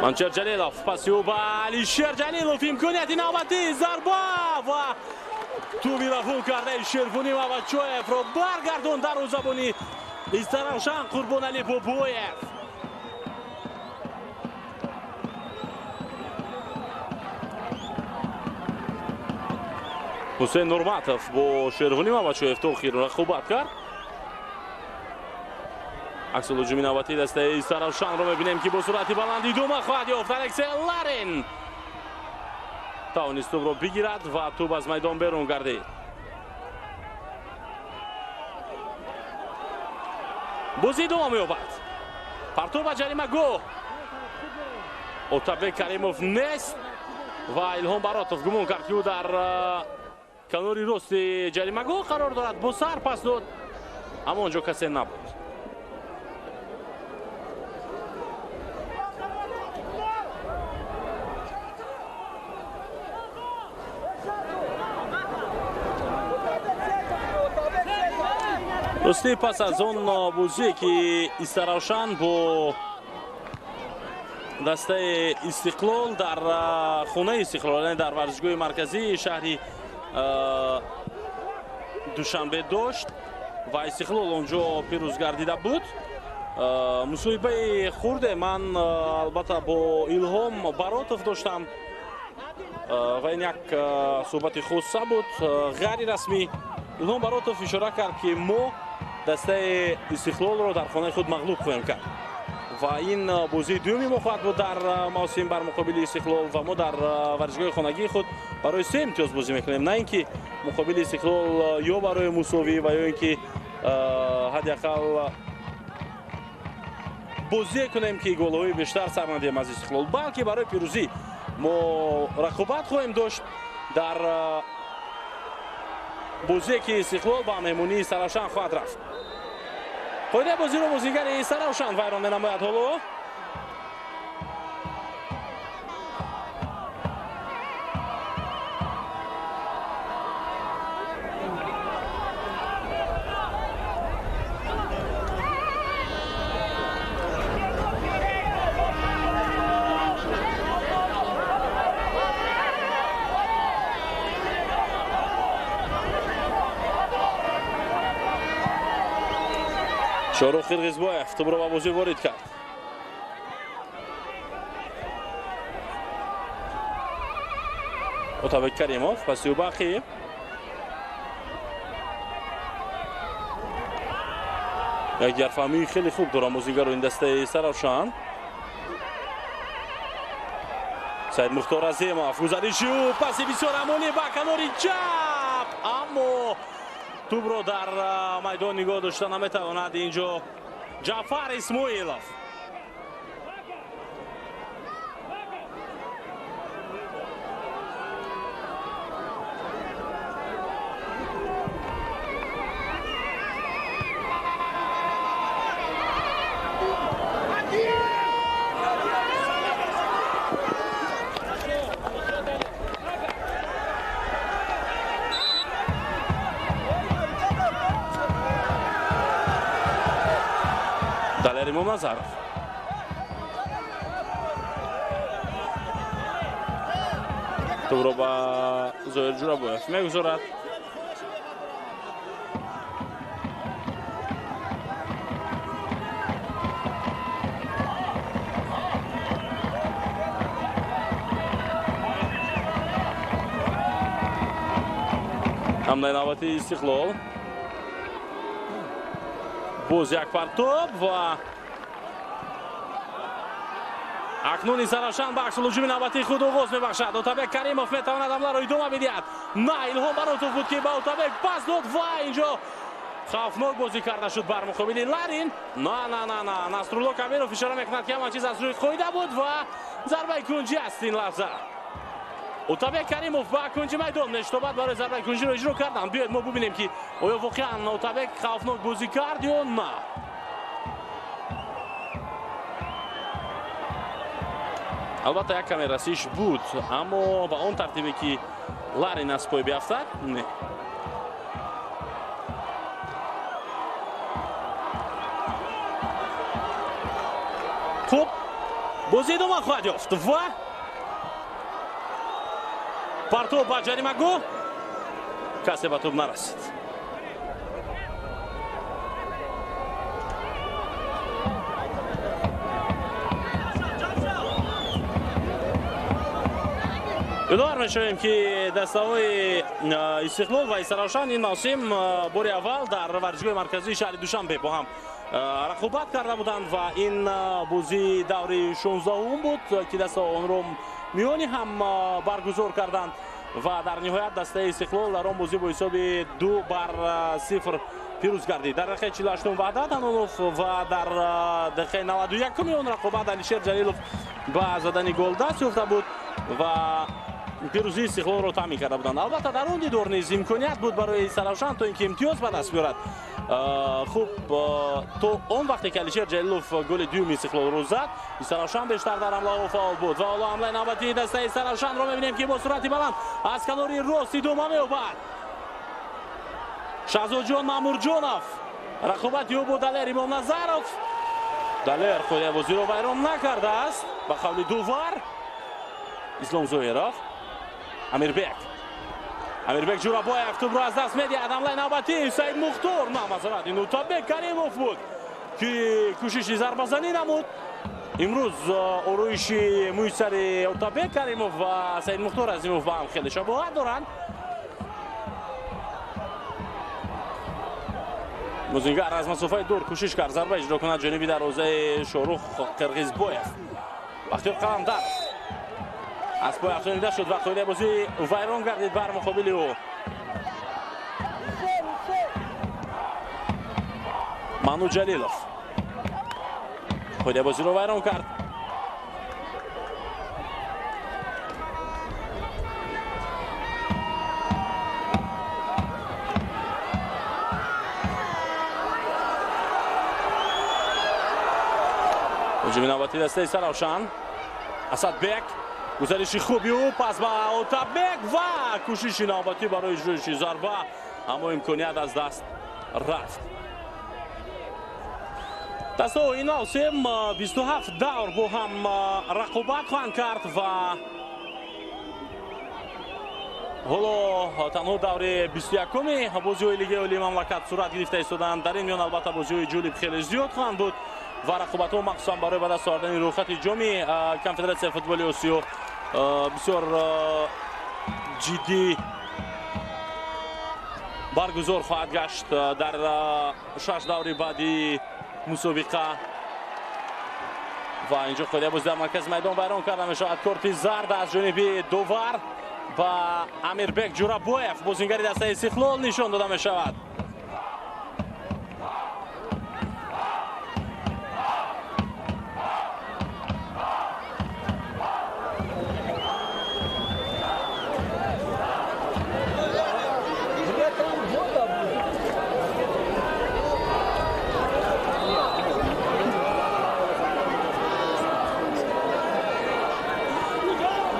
Манучер Ҷалилов паси ӯ ба Алишер Ҷалилов, имконияти навбатӣ, зарба ва тӯби равон кардаи Шервони Мавачоевро баргардон дарвозабони Истаравшан Қурбоналӣ Бобоев. Ҳусейн Нурматов бо Шервонӣ Мамадшоев то охир рақобат кард. Аксулҳуҷуми навбатии дастаи Истаравшанро мебинем, ки бо суръати баланд идома хоҳад ёфт. Алексей Ларин тавонист тӯбро бигирад ва тӯб аз майдон берун гардид. Бозӣ идома меёбад. Партов ба ҷаримагоҳ. Отабек Каримов нест ва Илҳом Баротов гумон кард, ки ӯ дар канори рости ҷаримагоҳ қарор дорад. Бо сар пас дод, аммо он ҷо касе набуд. Ростӣ, пас аз он бозие, ки Истаравшан бо дастаи Истиқлол дар хонаи Истиқлол, яъне дар варзишгоҳи марказии шаҳри Душанбе дошт ва Истиқлол он ҷо пирӯз гардида буд, мусоҳибаи хурде ман албатта бо Илҳом Баротов доштам ва ин як суҳбати хоса буд, ғайрирасмӣ. Илҳом Баротов ишора кард, ки мо дастаи Истиқлолро дар хонаи худ мағлуб хоҳем кард ва ин бозии дуюми мо хоҳад буд дар мавсим бар муқобили Истиқлол ва мо дар варзишгоҳи хонагии худ барои се имтиёз бозӣ мекунем, на ин ки муқобили Истиқлол ё барои мусовӣ ва ё ин ки ҳадди ақал бозие кунем, ки голҳои бештар сар надиҳем аз Истиқлол, балки барои пирӯзӣ мо рақобат хоҳем дошт дар бозие, ки Истиқлол ба меҳмонии Истаравшан хоҳад рафт. Қоидаи бозиро бозигари Истаравшан вайрон менамояд ҳоло. Шоҳрух Қирғизбоев тӯбро ба бозӣ ворид кард. Отабек Каримов паси ӯ бақӣ. Як ярфаҳмии хеле хуб дорам бозигаро ин дастаи Истаравшан. Саид Мухтор Азимов гузариши ӯ, паси бисёр амонӣ ба канори чап, аммо тӯбро дар майдон нигоҳ дошта наметавонад инҷо Ҷафар Исмоилов. Далер Имомназаров. Тӯбро ба Зоир Ҷурабоев мегузорад. Ҳамлаи навбатии Истиқлол. Боз як партоб ва акнун Истаравшан ба аксулҳуҷуми навбатии худ оғоз мебахшад. Отабек Каримов метавонад ҳамларо идома бидиҳад. На, Илҳом Баротов буд, ки ба Отабек пас дод ва инҷо хавфнок бозӣ карда шуд бар муқобили Ларин. На, на, на, на, Насрулло Кабиров ишора мекунад, ки ҳама чиз аз рӯи қоида буд ва зарбаи кунҷӣ аст ин лаҳза. Отабек Каримов ба кунҷи майдон мештобад барои зарбаи кунҷиро иҷро кардан. Биёед мо бубинем, ки оё воқеан Отабек хавфнок бозӣ кард ё на. Албатта як каме расиш буд, аммо ба он тартибе, ки Ларин аз пой биафтад, не. Хуб, бозӣ идома хоҳад ёфт ва партов ба ҷаримагоҳ, касе ба тӯб нарасид. Ёдовар мешавем, ки дастаҳои Истиқлол ва Истаравшан ин мавсим бори аввал дар варзишгоҳи марказии шаҳри Душанбе бо ҳам рақобат карда буданд ва ин бозии даври 16-ум буд, ки дастаҳо онро миёни ҳам баргузор карданд ва дар ниҳоят дастаи Истиқлол дар он бозӣ бо ҳисоби 2-0 пирӯз гардид. Дар дақиқаи 48-ум Ваҳдат Ҳанонов ва дар дақиқаи 91-уми он рақобат Алишер Ҷалилов ба задани гол даст ёфта буд ва пирӯзии Истиқлолро таъмин карда буданд. Албатта, дар он дидор низ имконият буд барои Истаравшан, то ин ки имтиёз ба даст биёрад. Хуб, то он вақте ки Алишер Ҷалилов голи дуюми Истиқлолро зад, Истаравшан бештар дар ҳамлаҳо фаъол буд ва ҳоло ҳамлаи навбатии дастаи Истаравшанро мебинем, ки бо суръати баланд аз канори рост идома меёбад. Шаҳзодҷон Маъмурҷонов, рақобати ӯ бо Далер Имомназаров. Далер қоидабозиро вайрон накардааст ба қавли дувар. Ислом Зоиров, Амирбек, Амирбек Ҷурабоев тӯбро аз даст медиҳад. Ҳамлаи навбатӣ Саид Мухтор, на, масалан, ин Утабек Каримов буд, ки кӯшиши зарбазанӣ намуд. Имрӯз ороиши мӯи сари Утабек Каримов ва Саид Мухтор Азимов ба ҳам хеле шабоҳат доранд. Бозингар аз масофаи дур кӯшиш кард зарба иҷро кунад ҷониби дарвозаи Шоҳрух Қирғизбоев. Бахтиёр Қаландаров аз пой афтонида шуд ва қоидаи бозӣ вайрон гардид бар муқобили ӯ. Ману Ҷалилов қоидаи бозиро вайрон кард. Ҳуҷуми навбатии дастаи Истаравшан. Асадбек, гузариши хуби ӯ пас ба Отабек ва кӯшиши навбатӣ барои иҷроиши зарба, аммо имконият аз даст рафт. Дастаҳо ин мавсим 27 давр бо ҳам рақобат хоҳанд кард ва ҳоло танҳо даври 21-уми бозиҳои Лигаи Олии мамлакат сурат гирифта истоданд. Дар ин миён албатта бозиҳои ҷолиб хеле зиёд хоҳанд буд ва рақобатҳо махсусан барои ба даст овардани рӯйхати ҷоми Конфедератсияи футболи Осиё бисёр ҷиддӣ баргузор хоҳад гашт дар 6 даври баъди мусобиқа. Ва инҷо қоидаи бозӣ дар маркази майдон вайрон карда мешавад. Корти зард аз ҷониби довар ба Амирбек Ҷурабоев, бозингари дастаи Истиқлол, нишон дода мешавад.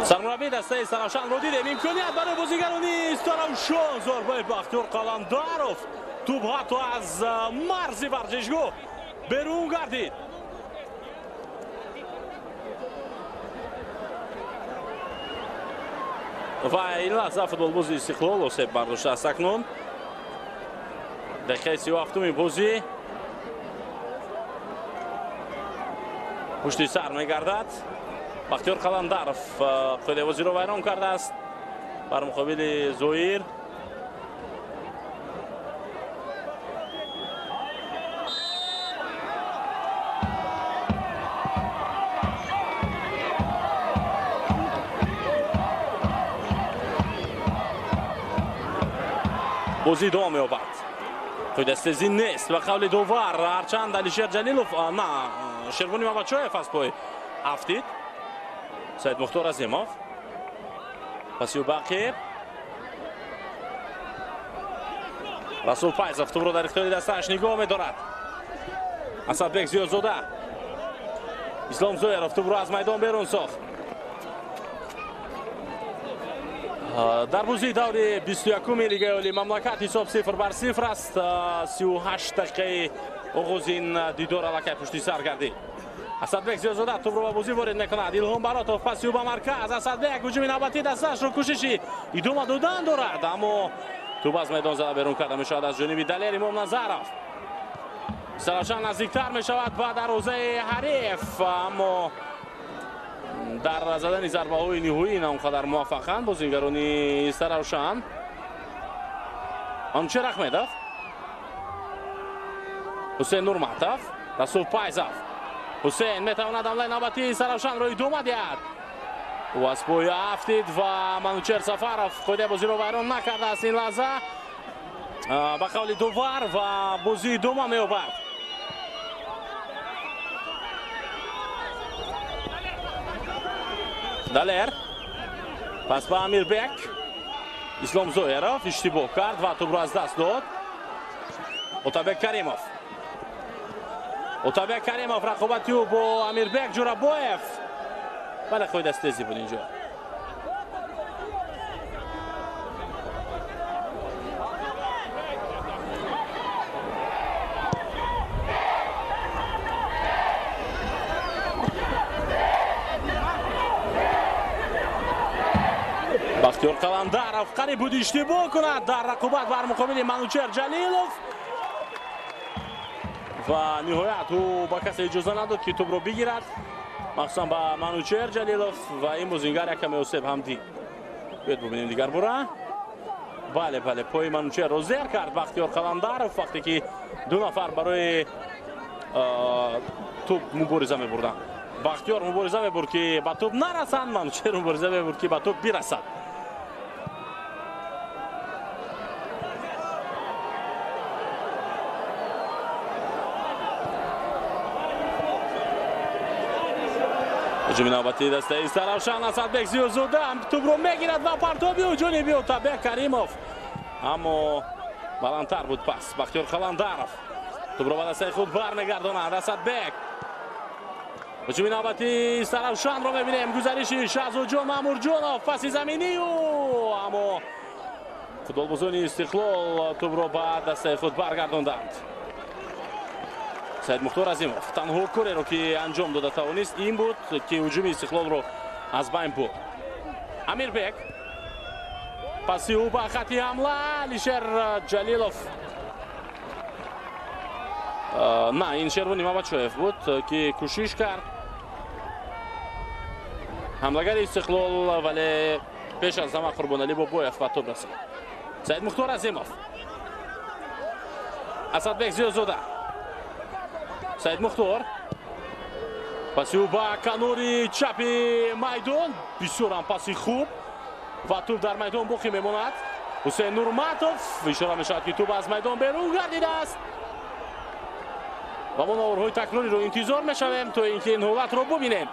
Сармураббии дастаи Истаравшанро дидем. Имконият барои бозигарони Истаравшан. Зарбаи Бахтиёр Қаландаров, тӯб ҳатто аз марзи варзишгоҳ берун гардид. Ва ин лаҳза футболбози Истиқлол осеб бардоштааст. Акнун дақиқаи 37-уми бозӣ пушти сар мегардад. Бахтиёр Қаландаров қоидаи бозиро вайрон кардааст бар муқобили Зоир. Бозӣ идома меёбад. Қоидастезӣ нест ба қавли довар. Ҳарчанд Алишер Ҷалилов, на, Шервони Мамадшоев аз пой афтид. Саид Мухтор Азимов паси бақиб. Расул Файзов тӯбро дар ихтиёри дастааш нигоҳ медорад. Асадбек Зиёзода, Ислом Зоиров тӯбро аз майдон берун сохт. Дар бозии даври 21-уми Лигаи Олии мамлакат ҳисоб 0-0 аст. 38 дақиқаи оғози ин дидор аллакай пушти сар гардид. Асадбек Зиёзода тӯбро ба бозӣ ворид мекунад. Илҳом Баротов паси ӯ ба марказ. Асадбек ҳуҷуми навбатии дастаашро кӯшиши идома додан дорад, аммо тӯб аз майдон зада берун карда мешавад аз ҷониби Далер Имомназаров. Истаравшан наздиктар мешавад ба дарвозаи ҳариф, аммо дар задани зарбаҳои ниҳоӣ на он қадар муваффақанд бозингарони Истаравшан. Манучер Ахмедов, Ҳусейн Нурматов, Расул Пайзов. Ҳусейн метавонад ҳамлаи навбатии Истаравшанро идома диҳад. Ӯ аз поя афтид ва Манучер Сафаров қоидаи бозиро вайрон накардааст ин лаҳза ба қавли довар ва бозӣ идома меёбад. Далер пас ба Амирбек. Ислом Зоиров иштибоҳ кард ва тӯбро аз даст дод. Отабек Каримов. Отабек Каримов рақобати ӯ бо Амирбек Ҷурабоев. Бале, қоидастезӣ буд инҷо. Бахтиёр Қаландаров қариб буд иштибоҳ кунад дар рақобат бар муқобили Манучер Ҷалилов ва ниҳоят ӯ ба касе иҷоза надод, ки тӯбро бигирад, махсусан ба Манучер Ҷалилов ва ин бозингар як каме осеб ҳам дид. Биёед бубинем дигар бора. Бале, бале, пои Манучерро зер кард Бахтиёр Қаландаров вақте ки ду нафар барои тӯб мубориза мебурданд. Бахтиёр мубориза мебурд, ки ба тӯб нарасанд, Манучер мубориза мебурд, ки ба тӯб бирасад. Ҳуҷуми навбатии дастаи Истаравшан. Асадбек Зиёзода тӯбро мегирад ва партоби ӯ ҷониби Отабек Каримов, аммо баландтар буд пас. Бахтиёр Қаландаров тӯбро ба дастаи худ бармегардонад. Асадбек. Ҳуҷуми навбатии Истаравшанро мебинем. Гузариши Шаҳзодҷон Маъмурҷонов, паси заминӣ ӯ, аммо футболбозони Истиқлол тӯбро ба дастаи худ баргардонданд. Саид Мухтор Азимов танҳо кореро, ки анҷом дода тавонист, ин буд, ки ҳуҷуми Истиқлолро аз байн бурд. Амирбек, паси ӯ ба хати ҳамла Алишер Ҷалилов. На, ин Шервони Мамадшоев буд, ки кӯшиш кард ҳамлагари Истиқлол, вале пеш аз ҳама Қурбоналӣ Бобоев ба тӯб расид. Саид Мухтор Азимов, Асадбек Зиёзода, Саид Мухтор, паси ӯ ба канори чапи майдон, бисёр ҳам паси хуб ва тӯб дар майдон боқӣ мемонад. Ҳусейн Нурматов, ишора мешавад, ки тӯб аз майдон берун гардидааст ва мо наворҳои такрориро интизор мешавем, то ин ки ин ҳолатро бубинем.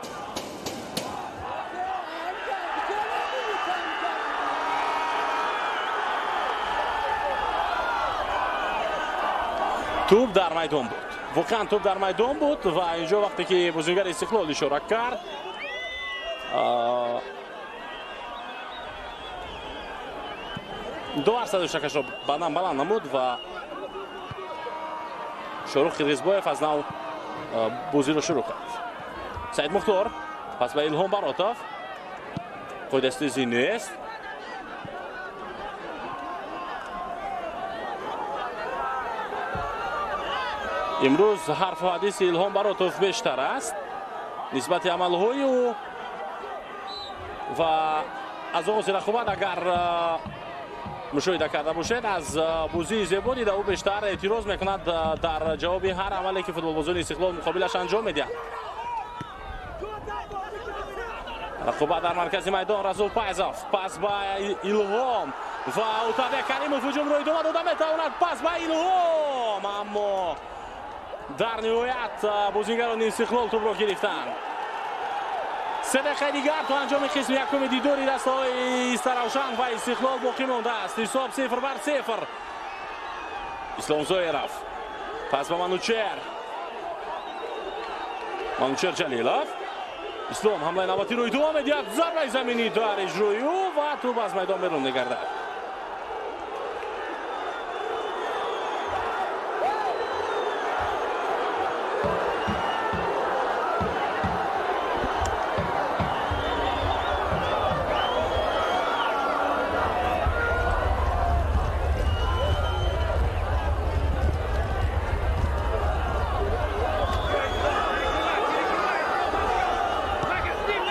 Тӯб дар майдон буд, воқеан тӯб дар майдон буд ва инҷо вақте ки бозингари Истиқлол ишора кард, довар садошакашро баъдан баланд намуд ва Шоҳрух Қирғизбоев аз нав бозиро шурӯъ кард. Саид Мухтор пас ба Илҳом Баротов. Қоидастезӣ нест. Имрӯз ҳарфу ҳадиси Илҳом Баротов бештар аст нисбати амалҳои ӯ ва аз оғози рақобат агар мушоҳида карда бошед, аз бозии зебо дида ӯ бештар эътироз мекунад дар ҷавоби ҳар амале, ки футболбозони Истиқлол муқобилаш анҷом медиҳанд. Рақобат дар маркази майдон. Расул Пайзов пас ба Илҳом ва Отабек Каримов ҳуҷумро идома дода метавонад. Пас ба Илҳом, аммо дар ниҳоят бозингарони Истиқлол тӯбро гирифтанд. 3 дақиқаи дигар то анҷоми қисми якуми дидори дастаҳои Истаравшан ва Истиқлол боқӣ мондааст. Ҳисоб 0-0. Ислом Зоиров пас ба Манучер. Манучер Ҷалилов. Ислом ҳамлаи навбатиро идома медиҳад. Зарбаи заминӣ дар иҷрои ӯ ва тӯб аз майдон берун мегардад.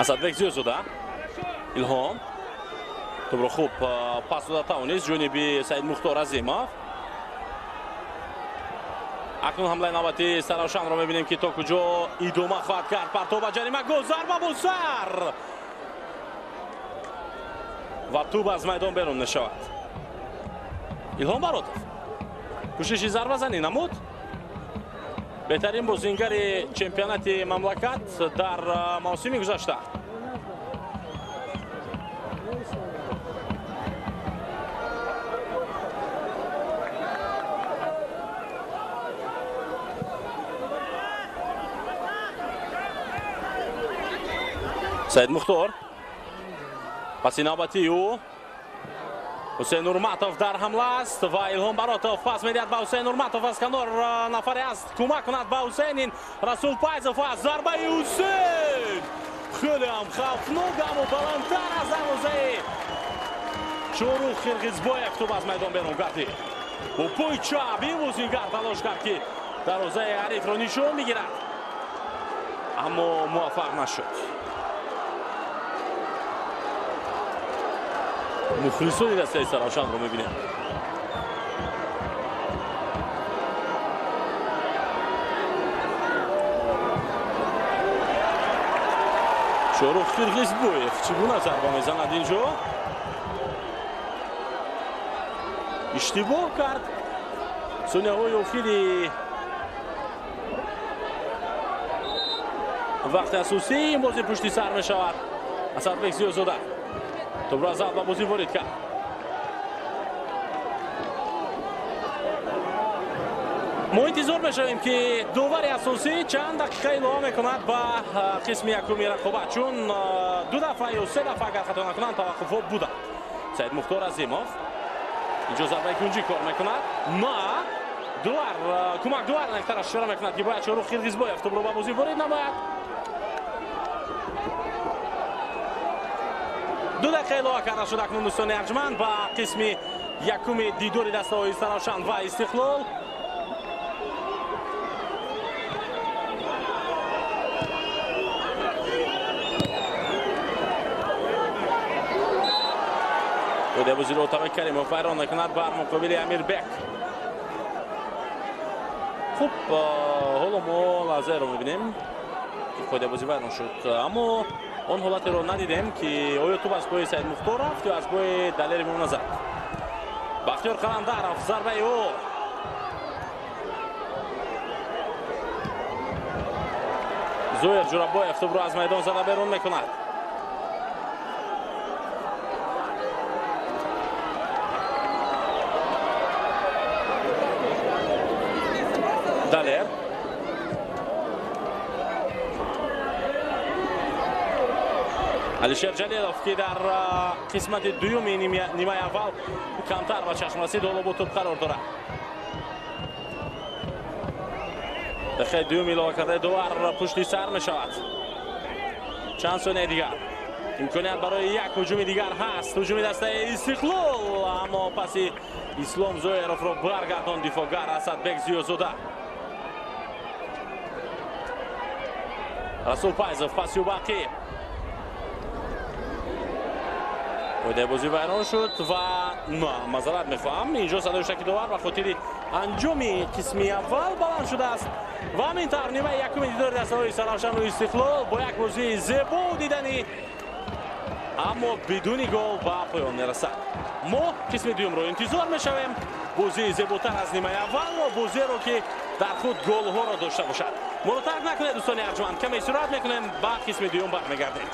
Асадбек Зиёзода, Илҳом тӯбро хуб пас дода тавонист ҷониби Саид Мухтор Азимов. Акнун ҳамлаи навбатии Саравшанро мебинем, ки то куҷо идома хоҳад кард. Партов ба ҷарима, гол, зарба бо сар ва тӯб аз майдон берун мешавад. Илҳом Баротов кӯшиши зарбазанӣ намуд. Беҳтарин бозингари чемпионати мамлакат дар мавсими гузашта. Саид Мухтор, паси навбатии ӯ Ҳусейн Нурматов дар ҳамла аст ва Илҳом Баротов пас медиҳад ба Ҳусейн Нурматов. Аз канор нафаре аст, кӯмак кунад ба Ҳусейн. Ин Расул Пайзов аст. Зарбаи Ҳусейн хеле ҳам хавфнок, аммо баландтар аз дарвозаи Шоҳрух Қирғизбоев тӯб аз майдон берун гардид. Бо пои чап ин бозингар талош кард, ки дарвозаи ҳарифро нишон бигирад, аммо муваффақ нашуд. Мухлисони дастаи Саравшанро мебинем. Шоҳрух Қирғизбоев чӣ гуна зарба мезанад инҷо? Иштибоҳ кард. Сонияҳои охири вақти асосии ин бозӣ пушти сар мешавад. Асадбек Зиёзода тӯбро зад ба бозӣ ворид кард. Мо интизор мешавем, ки довари асосӣ чанд дақиқа илова мекунад ба қисми якуми рақобат, чун ду дафъа ё се дафъа, агар хато накунам, таваққуфҳо буданд. Саид Мухтор Азимов инҷо зарбаи кунҷӣ кор мекунад. На, дувар кӯмак, дувар нектараш ишора мекунад, ки бояд Шоҳрух Қирғизбоев тӯбро ба бозӣ ворид намояд. 2 дақиқа илова карда шуд акнун, дӯстони арҷманд, ба қисми якуми дидори дастаҳои Саравшан ва Истиқлол. Бозиро Отабек Каримов вайрон мекунад бар муқобили Амирбек. Хуб, ҳоло мо лаҳзаеро мебинем, ки қоидаи бозӣ вайрон шуд, аммо он ҳолатеро надидем, ки оё тӯб аз пои Саид Мухтор рафт ё аз пои Далери Муназар. Бахтиёр Қаландаров, зарбаи ӯ Зоир Ҷурабоев тӯбро аз майдон зада берун мекунад. Далер Алишер Ҷалилов, ки дар қисмати дуюми нимаи аввал камтар ба чашм расид, ҳоло бо тӯб қарор дорад. Дақиқаи дуюм илова кардаи довар пушти сар мешавад. Чанд сонияи дигар имконият барои як ҳуҷуми дигар ҳаст. Ҳуҷуми дастаи Истиқлол, аммо паси Ислом Зоировро баргардон дифоъгар Асадбек Зиёзода. Расул Пайзов паси ӯ. Қоидаи бозӣ вайрон шуд ва мазарат мехоҳам, инҷо садои шаки довар ба хотири анҷоми қисми аввал баланд шудааст. Ва ҳамин тавр нимаи якуми дидори дастаҳои Саравшану Истиқлол бо як бозии зебоу диданӣ, аммо бидуни гол ба поён мерасад. Мо қисми дуюмро интизор мешавем, бозии зеботар аз нимаи аввалро, бозиеро, ки дар худ голҳоро дошта бошад. Моро тарк накунед, дӯстони арҷманд, каме суръат мекунем, ба қисми дуюм бармегардем.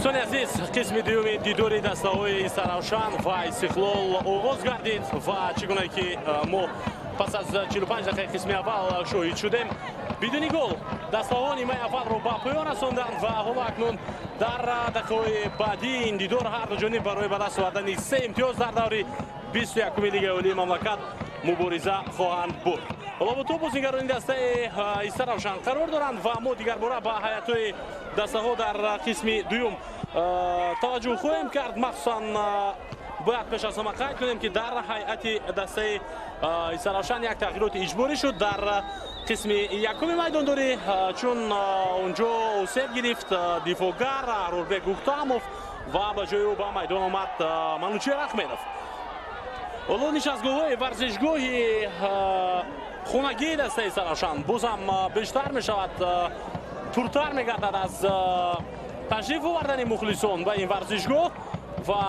Мухлисони азиз, қисми дуюми дидори дастаҳои Истаравшан ва Истиқлол оғоз гардид ва чӣ гуна ки мо пас аз 45 дақиқаи қисми аввал шоҳид шудем, бидуни гол дастаҳо нимаи аввалро ба поён расонданд ва ҳоло акнун дар дақиқаҳои баъдии ин дидор ҳар ду ҷониб барои ба даст овардани се имтиёз дар даври 21-уми Лигаи Олии мамлакат мубориза хоҳанд бурд. Ҳоло бо то бозигарони дастаи Истаравшан қарор доранд ва мо дигарбора ба ҳайатҳои дастаҳо дар қисми дуюм таваҷҷӯҳ хоҳем кард. Махсусан бояд пеш аз ҳама қайд кунем, ки дар ҳайати дастаи Истаравшан як тағйироти иҷборӣ шуд дар қисми якуми майдондорӣ, чун унҷо осеб гирифт дифоъгар Рурбек Гуктамов ва ба ҷои ӯ ба майдон омад Манучер Ахмедов. Ҳоло нишастгоҳҳои варзишгоҳи хонагии дастаи Истаравшан боз ҳам бештар мешавад, пуртар мегардад аз ташриф овардани мухлисон ба ин варзишгоҳ ва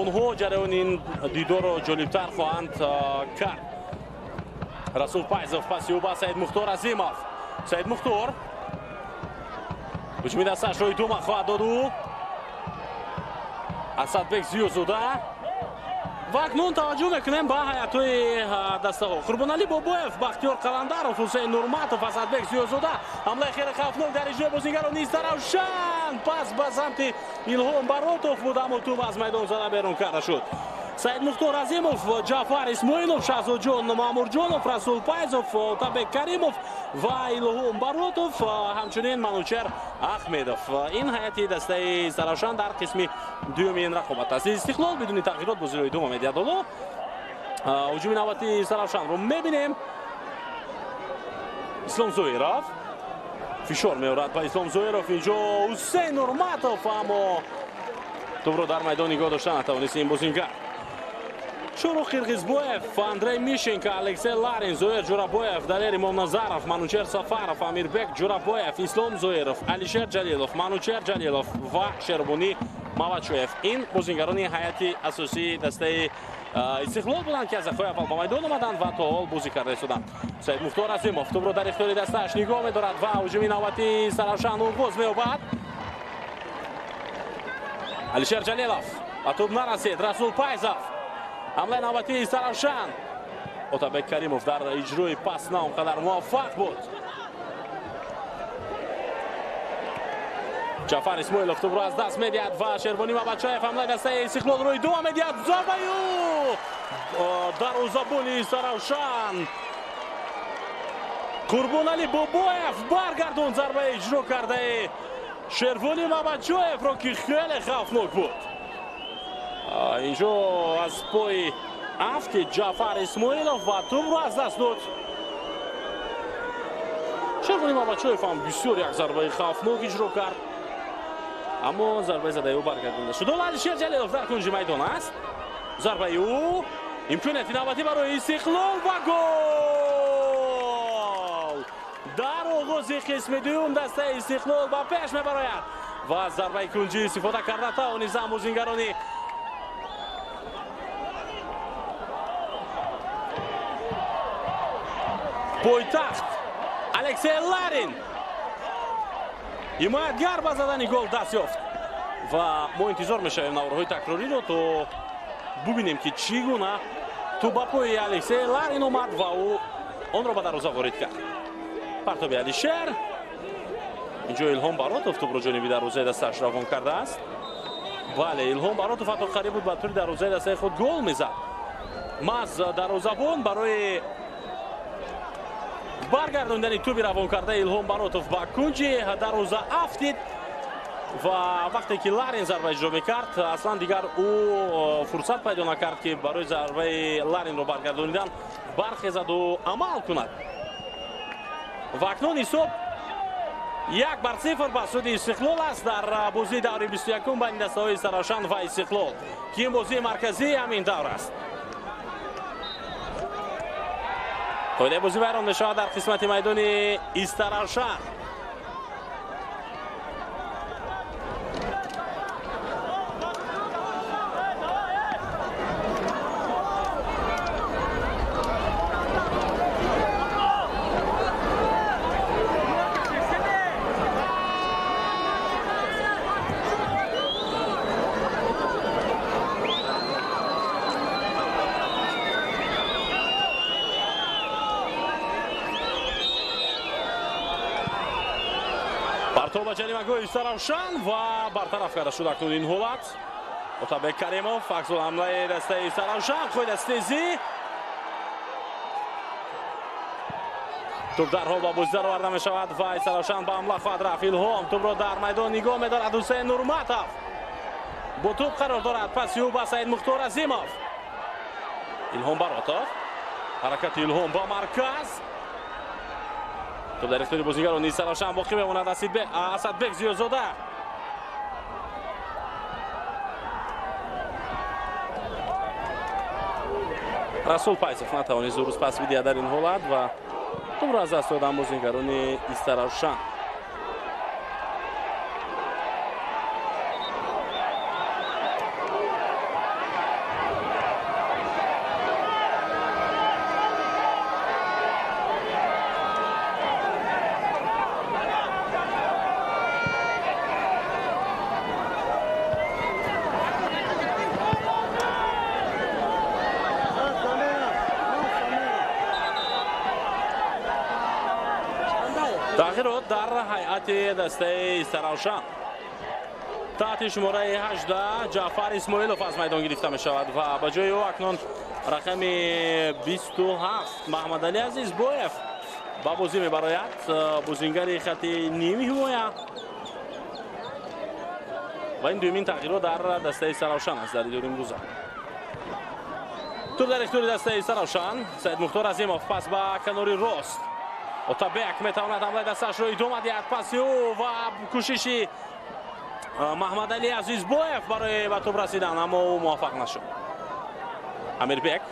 онҳо ҷараёни ин дидорро ҷолибтар хоҳанд кард. Расул Пайзов паси ӯ ба Саид Мухтор Азимов. Саид Мухтор ҳуҷуми дастаашро идома хоҳад дод ӯ. Асадбек Зиёзода. Ва акнун таваҷҷӯҳ мекунем ба ҳайатҳои дастаҳо. Қурбоналӣ Бобоев, Бахтиёр Қаландаров, Ҳусейн Нурматов, Асадбек Зиёзода. Ҳамлаи хеле хавфнок дар иҷрои бозигарони Истаравшан. Пас ба самти Илҳом Баротов буд, аммо тӯб аз майдон зада берун карда шуд. Саид Мухтор Азимов, Ҷафар Исмоилов, Шаҳзодҷон Маъмурҷонов, Расул Пайзов, Отабек Каримов ва Илҳом Баротов, ҳамчунин Манучер Ахмедов. Ин ҳайати дастаи Истаравшан дар қисми дуюми ин рақобат аст. Истиқлол бидуни тағйирот бозиро идома медиҳад. Ҳоло ҳуҷуми навбатии Истаравшанро мебинем. Ислом Зоиров фишор меорад ба Ислом Зоиров. Инҷо Ҳусейн Нурматов, аммо тӯбро дар майдон нигоҳ дошта натавонист ин бозингар. Шурух Қирғизбоев, Андрей Мишенко, Алексей Ларин, Зоир Ҷурабоев, Далер Имомназаров, Манучер Сафаров, Амирбек Ҷурабоев, Ислом Зоиров, Алишер Ҷалилов, Манучер Ҷалилов ва Шербонӣ Мавачоев. Ин бозингарони ҳайати асосии дастаи Истиқлол буданд, ки аз дақиқаи аввал ба майдон омаданд ва то ҳол бозӣ карда истоданд. Саид Мухтор Азимов тӯбро дар ихтиёри дастааш нигоҳ медорад ва ҳуҷуми навбатии Истаравшан оғоз меёбад. Алишер Ҷалилов ба тӯб нарасид. Расул Пайзов. Ҳамлаи навбатии Истаравшан. Отабек Каримов дар иҷрои пас на он қадар муваффақ буд. Ҷафар Исмоилов тӯбро аз даст медиҳад ва Шербонӣ Мабачаев ҳамлаи дастаи Истиқлолро идома медиҳад. Зарбаи ӯ дарвозабони Истаравшан Қурбоналӣ Бобоев баргардонд зарбаи иҷро кардаи Шервонӣ Мабачоевро, ки хеле хавфнок буд. Инҷо аз пои афти Ҷафар Исмоилов ва тӯбро аз даст дод. Шервонӣ Мабачоев ҳам бисёр як зарбаи хавфнок иҷро кард, аммо зарбаи задаи ӯ баргардонда шуд. Ҳоло Алишер Ҷалилов дар кунҷи майдон аст. Зарбаи ӯ, имконияти навбатӣ барои Истиқлол ва гол! Дар оғози қисми дуюм дастаи Истиқлол ба пеш мебарояд ва аз зарбаи кунҷӣ истифода карда тавонистанд бозингарони пойтахт. Алексей Ларин ҳимоятгар ба задани гол даст ёфт ва мо интизор мешавем наворҳои такрориро, то бубинем, ки чӣ гуна тӯб ба пои Алексей Ларин омад ва ӯ онро ба дарвоза ворид кард. Партоби Алишер. Инҷо Илҳом Баротов тӯбро ҷониби дарвозаи дастааш равон кардааст. Бале, Илҳом Баротов ҳатто қариб буд ба тури дарвозаи дастаи худ гол мезад. Маҳз дарвозабон барои баргардондани тӯби равон кардаи Илҳом Баротов ба кунҷи дарвоза афтид ва вақте ки Ларин зарба иҷро мекард, аслан дигар ӯ фурсат пайдо накард, ки барои зарбаи Ларинро баргардонидан бархезаду амал кунад. Ва акнун ҳисоб 1-0 ба суди Истиқлол аст дар бозии даври 21 байни дастаҳои Истаравшан ва Истиқлол, ки ин бозии марказии ҳамин давр аст. Қоидаи бозӣ вайрон мешавад дар қисмати майдони Истаравшан. ба ҷаримагоҳи Истаравшан ва бартараф карда шуд акнун ин ҳолат. Отабек Каримов, аксул ҳамлаи дастаи Истаравшан, қоидастезӣ. Туп дарҳол ба бозӣ дароварда мешавад ва Истаравшан ба ҳамла хоҳад рафт. Илҳом тупро дар майдон нигоҳ медорад. Ҳусейн Нурматов бо туп қарор дорад. Паси ӯ ба Саид Мухтор Азимов. Илҳом Баротов. Ҳаракати Илҳом ба марказ. Туп дар ихтиёри бозигарони Истаравшан боқӣ мемонад. Асадбек Зиёзода. Расул Пайзов натавонист дуруст пас бидиҳад дар ин ҳолат ва тупро аз даст доданд бозигарони Истаравшан. Тағйирот дар ҳайати дастаи Истаравшан. Таҳти шумораи 18 Ҷаъфар Исмоилов аз майдон гирифта мешавад ва ба ҷои ӯ акнун рақами 27 Маҳмадалӣ Азизбоев ба бозӣ мебарояд. Бозингари хати ними ҳимоя. Ва ин дуюмин тағйирот дар дастаи Истаравшан аст дар дидори имрӯза. Туп дар ихтиёри дастаи Истаравшан. Саид Мухтор Азимов пас ба канори рост. Отабек метавонад ҳамлаи дастаашро идома диҳад. Паси ӯ ва кӯшиши Маҳмадалӣ Азизбоев барои ба туп расидан, аммо ӯ муваффақ нашуд. Амирбек.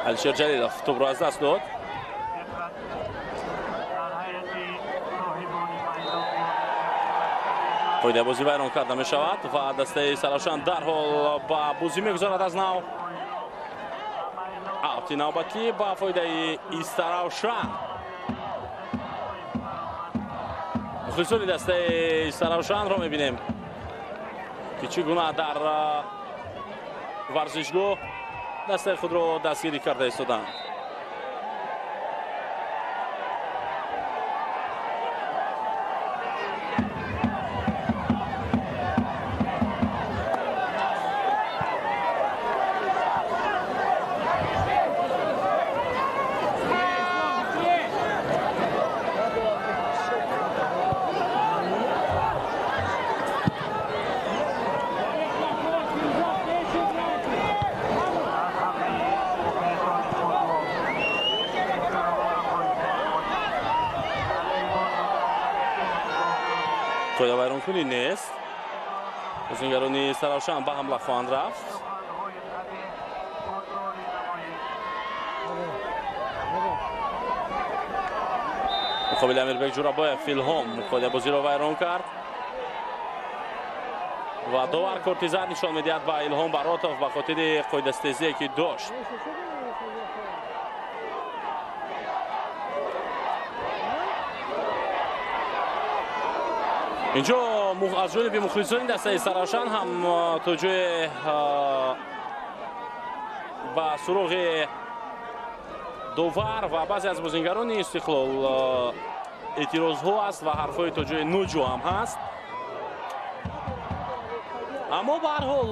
Алишер Ҷалилов тупро аз даст дод. Қоидаи бозӣ вайрон карда мешавад ва дастаи Истаравшан дарҳол ба бозӣ мегузорад аз нав. Аути навбатӣ ба фоидаи Истаравшан. Мухлисони дастаи Истаравшанро мебинем ки чӣ гуна дар варзишгоҳ дастаи худро дастгирӣ карда истоданд. Қоидавайронкунӣ нест. Бозингарони Истаравшан ба ҳамла хоҳанд рафт. Муқобили Амирбек Ҷурабоев Илҳом қоидабозиро вайрон кард ва довар корти зард нишон медиҳад ба Илҳом Баротов ба хотири қоидастезие ки дошт. Инҷо аз ҷониби мухлисони дастаи Истаравшан ҳам то ҷое ба суроғи довар ва баъзе аз бозингарони Истиқлол эътирозҳо аст ва ҳарфҳои то ҷои ноҷо ҳам ҳаст. Аммо ба ҳар ҳол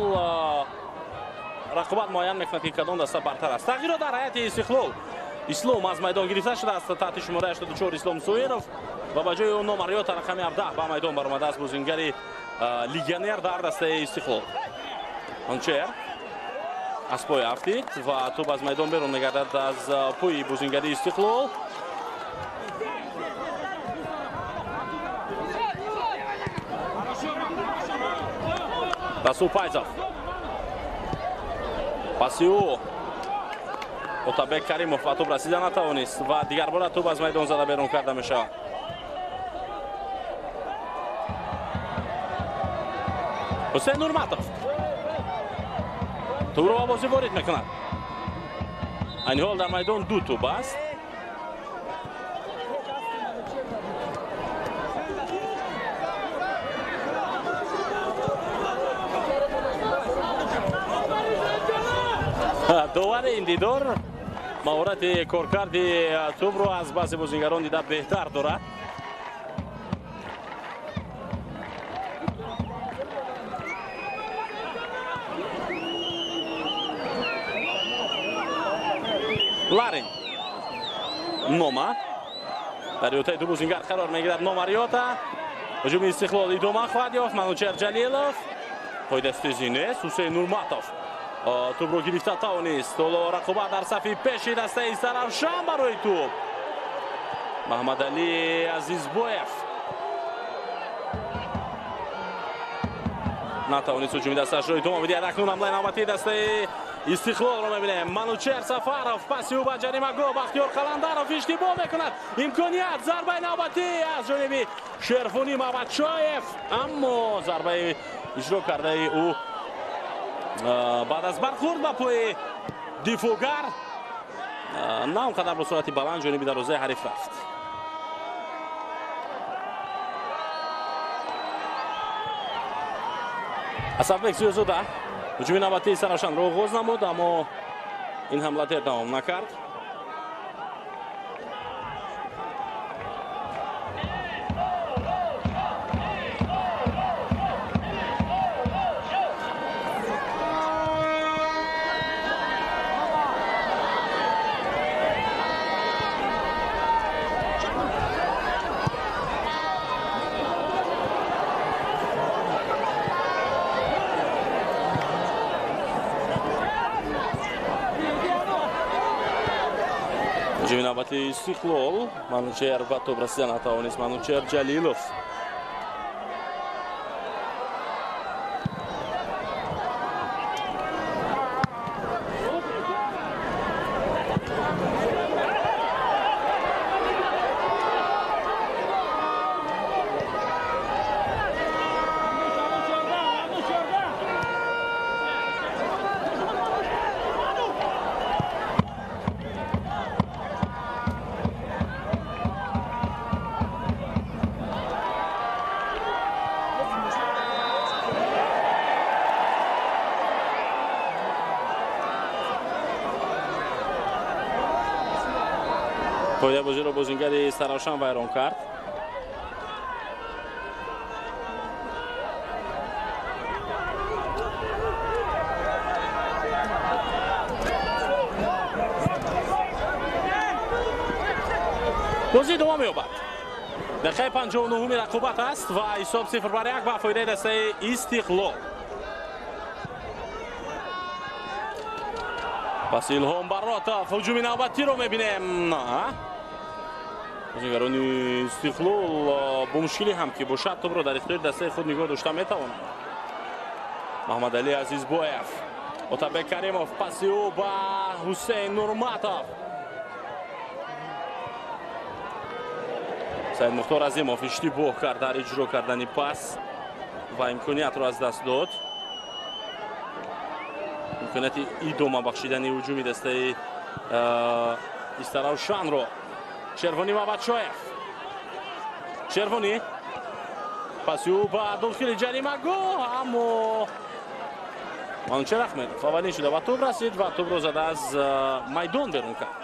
рақобат муайян мекунад ки кадом даста бартар аст. Тағйирот дар ҳайати Истиқлол. Ислом аз майдон гирифта шудааст таҳти шумораи 84 Ислом Соиров ва ба ҷои ӯ Номариёта рақами 17 ба майдон баромадааст бозингари легионер дар дастаи Истиқлол. Анчер аз пой афтид ва туп аз майдон берун мегардад аз пои бозингари Истиқлол. Расул Пайзов. Паси ӯ Отабек Каримов ба туп расида натавонист ва дигарбора туп аз майдон зада берун карда мешавад. Ҳусейн Нурматов тупро ба бозӣ ворид мекунад. Айни ҳол дар майдон ду туп аст. Довари ин дидор Маҳорати коркарди тӯбро аз баъзе бозигарон дида беҳтар дорад. Ларин Нома дар иҳотаи ду бозингар қарор мегирад. Нома Риота. Ҳуҷуми Истиқлол идома хоҳад ёфт. Манучер Ҷалилов қоидастези нест. Ҳусейн Нурматов тӯбро гирифта тавонист. Ҳоло рақобат дар сафи пеши дастаи Истаравшан барои тӯб. Маҳмадалӣ Азизбоев натавонист ҳуҷуми дастаашро идома бидиҳад. Акнун ҳамлаи навбатии дастаи Истиқлолро мебинем. Манучер Сафаров паси ӯ ба ҷаримагоҳ. Бахтиёр Қаландаров иштибоҳ мекунад. Имконият, зарбаи навбатӣ аз ҷониби Шервонӣ Мамадшоев, аммо зарбаи иҷро кардаи ӯ баъд аз бархӯрд ба пои дифоъгар на он қадар бо суръати баланд ҷониби дарвозаи ҳариф рафт. Асадбек Зиёзода ҳуҷуми навбатии Истаравшанро оғоз намуд, аммо ин ҳамла дер давом накард. Ҳуҷуми навбати Истиқлол. Манучер ба тӯб расида натавонист. Манучер Ҷалилов. Қоидаи бозиро бозингари Истаравшан вайрон кард. Бозӣ идома меёбад. Дақиқаи 59-уми рақобат аст ва ҳисоб 0-1 ба фоидаи дастаи Истиқлол. Пас Илҳом Баротов ҳуҷуми навбатиро мебинем. Бозигарони Истиқлол бо мушкилӣ ҳам ки бошад тӯбро дар ихтиёри дастаи худ нигоҳ дошта метавонанд. Маҳмадалӣ Азизбоев, Отабек Каримов, паси ӯ ба Ҳусейн Нурматов. Саид Мухтор Азимов иштибоҳ кард дар иҷро кардани пас ва имкониятро аз даст дод. Имконияти идома бахшидани ҳуҷуми дастаи Истаравшанро. Шервонӣ Мамадшоев. Шервонӣ паси ӯ ба дохили ҷаримагоҳ, аммо Манучер Ахмедов аввалин шуда ба тӯб расид ва тӯбро зада аз майдон берун кард.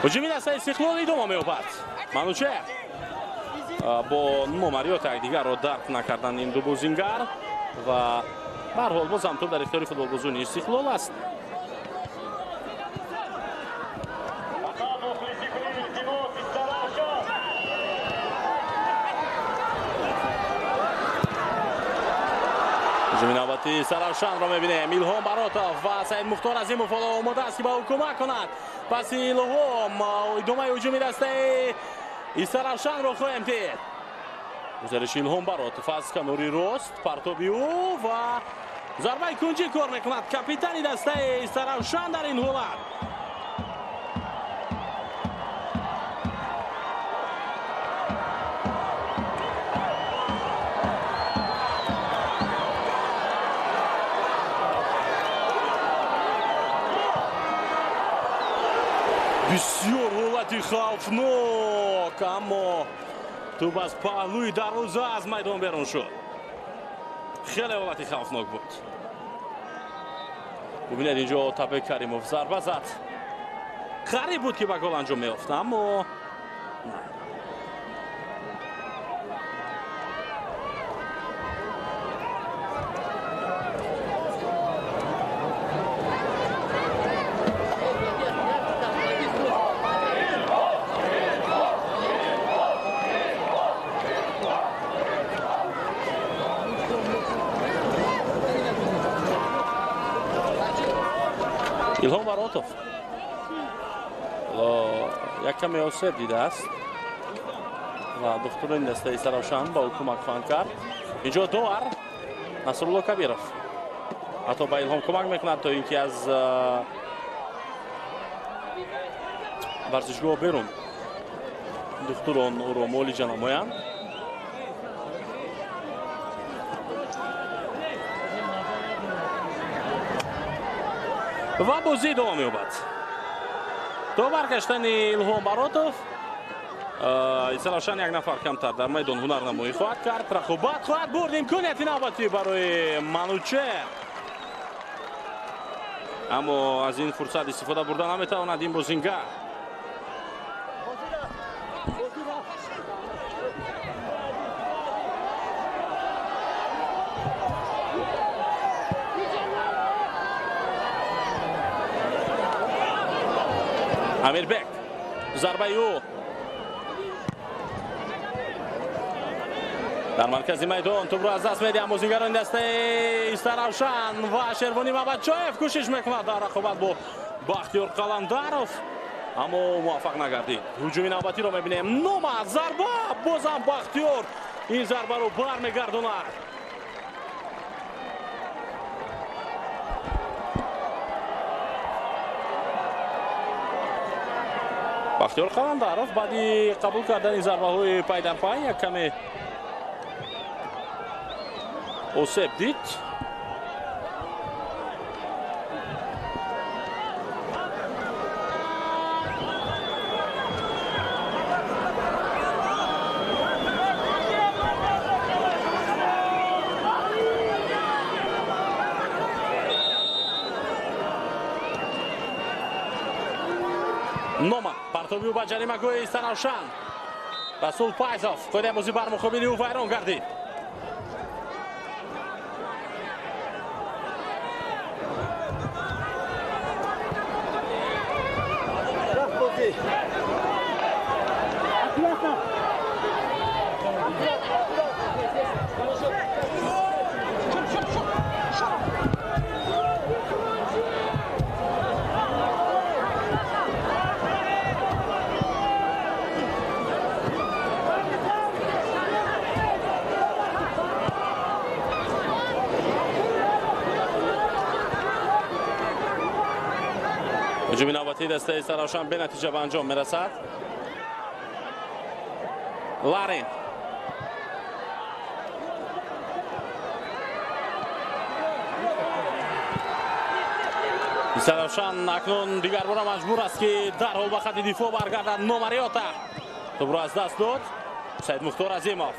Ҳуҷуми дастаи Истиқлол идома меёбад. Манучер бо Номариёта якдигарро дарк накарданд ин ду бозингар ва ба ҳар ҳол боз ҳам тӯб дар ихтиёри футболбозони Истиқлол аст. Ҳуҷуми навбати Истаравшанро мебинем. Илҳом Баротов ва Саид Мухтор Азимов ҳоло омода аст ки ба ӯ кӯмак кунад. Паси Илҳом идомаи ҳуҷуми дастаи Истаравшанро хоҳем дид. Гузариши Илҳом Баротов аз канори рост, партоби ӯ ва зарбаи кунҷӣ кор мекунад капитани дастаи Истаравшан дар ин ҳолат. Бисёр ҳолати хавфнок, аммо тӯб аз паҳлӯи дарвоза аз майдон берун шуд. Хеле ҳолати хавфнок буд. Бубинед, инҷо Отабек Каримов зарба зад. Қариб буд, ки ба гол анҷом меёфт, аммо Илҳом Баротов як каме осеб дидааст ва духтурони дастаи Истаравшан ба ӯ кӯмак хоҳанд кард. Инҷо довар Насрулло Кабиров ҳатто ба Илҳом кӯмак мекунад, то ин ки аз варзишгоҳ берун духтурон ӯро муолиҷа намоянд. Ва бозӣ идома меёбад. То баргаштани Илҳом Баротов, Истаравшан як нафар камтар дар майдон ҳунарнамоӣ хоҳад кард, рақобат хоҳад бурд. Имконияти навбатӣ барои Манучер, аммо аз ин фурсат истифода бурда наметавонад ин бозингар. Амирбек, зарбаи ӯ дар маркази майдон, тӯбро аз даст медиҳанд бозингарони дастаи Истаравшан ва Шервонӣ Мамадҷоев кӯшиш мекунад дар рақобат бо Бахтиёр Қаландаров, аммо муваффақ нагардид. Ҳуҷуми навбатиро мебинем. Нома, зарба, бозам Бахтиёр ин зарбаро бармегардонад. Бахтиёр Қаландаров баъди қабул кардани зарбаҳои пай дар пай як каме осеб дид. Нома, партоби ӯ ба ҷаримагоҳи Истаравшан. Расул Пайзов қоидаи бозӣ бар муқобили ӯ вайрон гардид. Ҳуҷуми навбатии дастаи Истаравшан бенатиҷа ба анҷом мерасад. Ларин Истаравшан акнун дигарбора маҷбур аст, ки дарҳол ба хати дифоъ баргардад. Номариёта тӯбро аз даст дод. Саидмухтор Азимов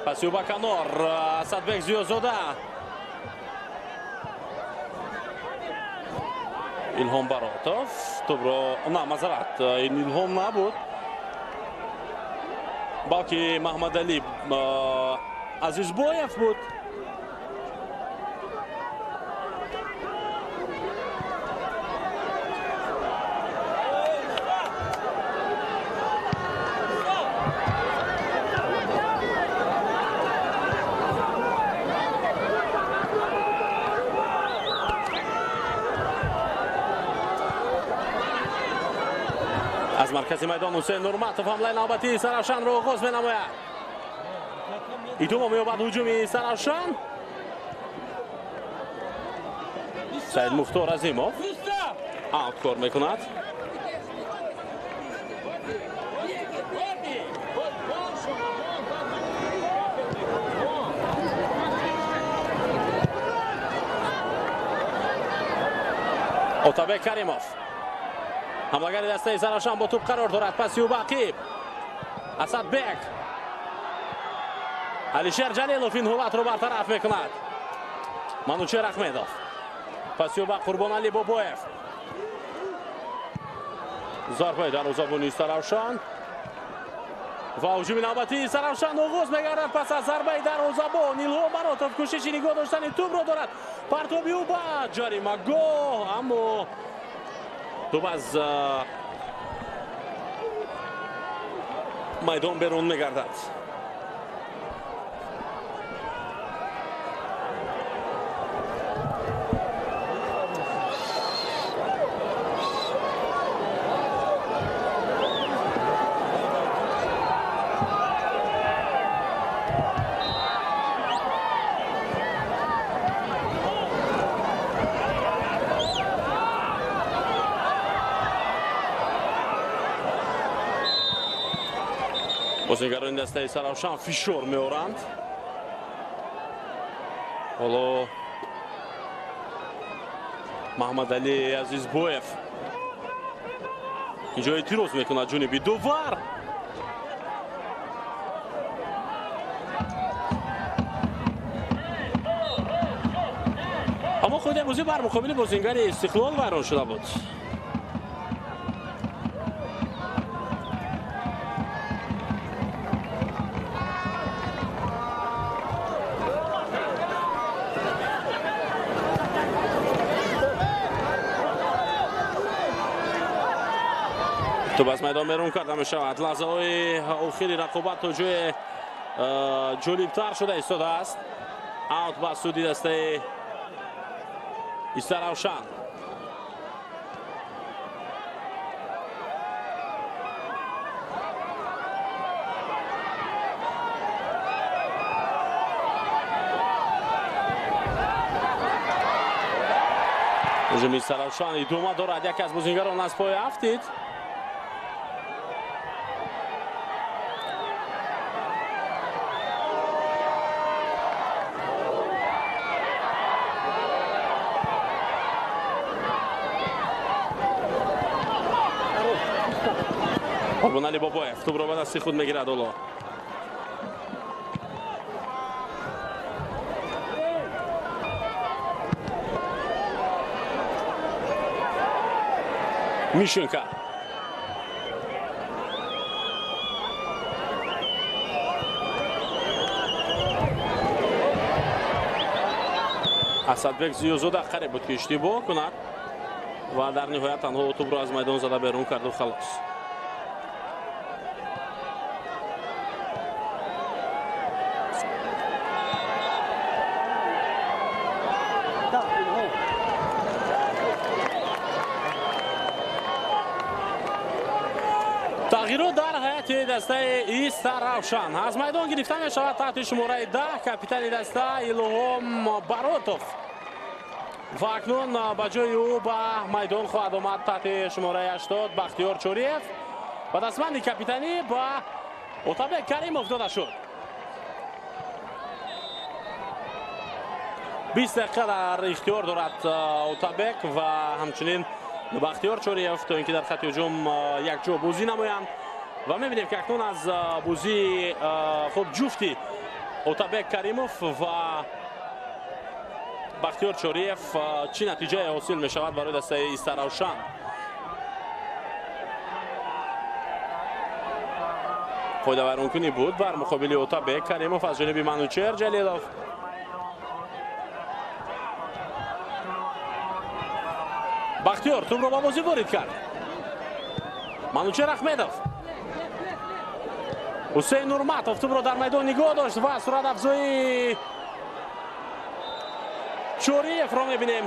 паси ӯ ба канор. Асадбек Зиёзода, Илҳом Баротов тӯбро на, мазарат, ин Илҳом набуд, балки Маҳмадалӣ Азизбоев буд. Аз маркази майдон Ҳусейн Нурматов ҳамлаи навбатии Истаравшанро оғоз менамояд. Идома меёбад ҳуҷуми Истаравшан. Саидмухтор Азимов аут кор мекунад. Отабек Каримов. Ҳамлагари дастаи Зарафшан бо тӯб қарор дорад. Паси ӯ ба ақиб. Асадбек. Алишер Ҷалилов ин ҳолатро бартараф мекунад. Манучер Ахмедов. Паси ӯ ба Қурбонали Бобоев. Зарбаи дарвозабони Истаравшан. Ва ҳуҷуми навбатии Истаравшан оғоз мегардад пас аз зарбаи дарвозабон. Илҳом Баротов кӯшиши нигоҳ доштани тӯбро дорад. Партоби ӯ ба ҷаримагоҳ, аммо тӯб аз майдон берун мегардад. Бозигарони дастаи Саравшан фишор меоранд. Ҳоло Маҳмадалӣ Азизбоев инҷо эътироз мекунад ҷониби довар. Аммо худи бозӣ бар муқобили бозингари Истиқлол вайрон шуда буд. Тӯб аз майдон берун карда мешавад. Лаҳзаҳои охири рақобат то ҷое ҷолибтар шуда истодааст. Аут ба суди дастаи Истаравшан. Ҳуҷуми Истаравшан идома дорад. Яке аз бозингарон аз пой афтид. Қурбонали Бобоев тӯбро ба дасти худ мегирад ҳоло. Мишенка. Асадбек Зиёзода қариб буд ки иштибоҳ кунад ва дар ниҳоят танҳо тӯбро аз майдон зада берун карду халос. Тағйирот дар ҳайати дастаи Истаравшан. Аз майдон гирифта мешавад таҳти шумораи 10 капитани даста Илҳом Баротов. Ва акнун ба ҷои ӯ ба майдон хоҳад омад таҳти шумораи 80 Бахтиёр Чориев. Ба дастбанди капитанӣ ба Отабек Каримов дода шуд. 20 дақиқа дар ихтиёр дорад Отабек ва ҳамчунин Бахтиёр Чориев то ин ки дар хатти ҳуҷум якҷо бозӣ намоянд. Ва мебинем ки акнун аз бозии хуб ҷуфти Отабек Каримов ва Бахтиёр Чориев чӣ натиҷае ҳосил мешавад барои дастаи Истаравшан. Қоидавайронкунӣ буд бар муқобили Отабек Каримов аз ҷониби Манучер Ҷалилов. Бахтиёр тӯбро ба бозӣ ворид кард. Манучер Ахмедов. Ҳусейн Нурматов тӯбро дар майдон нигоҳ дошт ва суратафзоии Чориевро мебинем.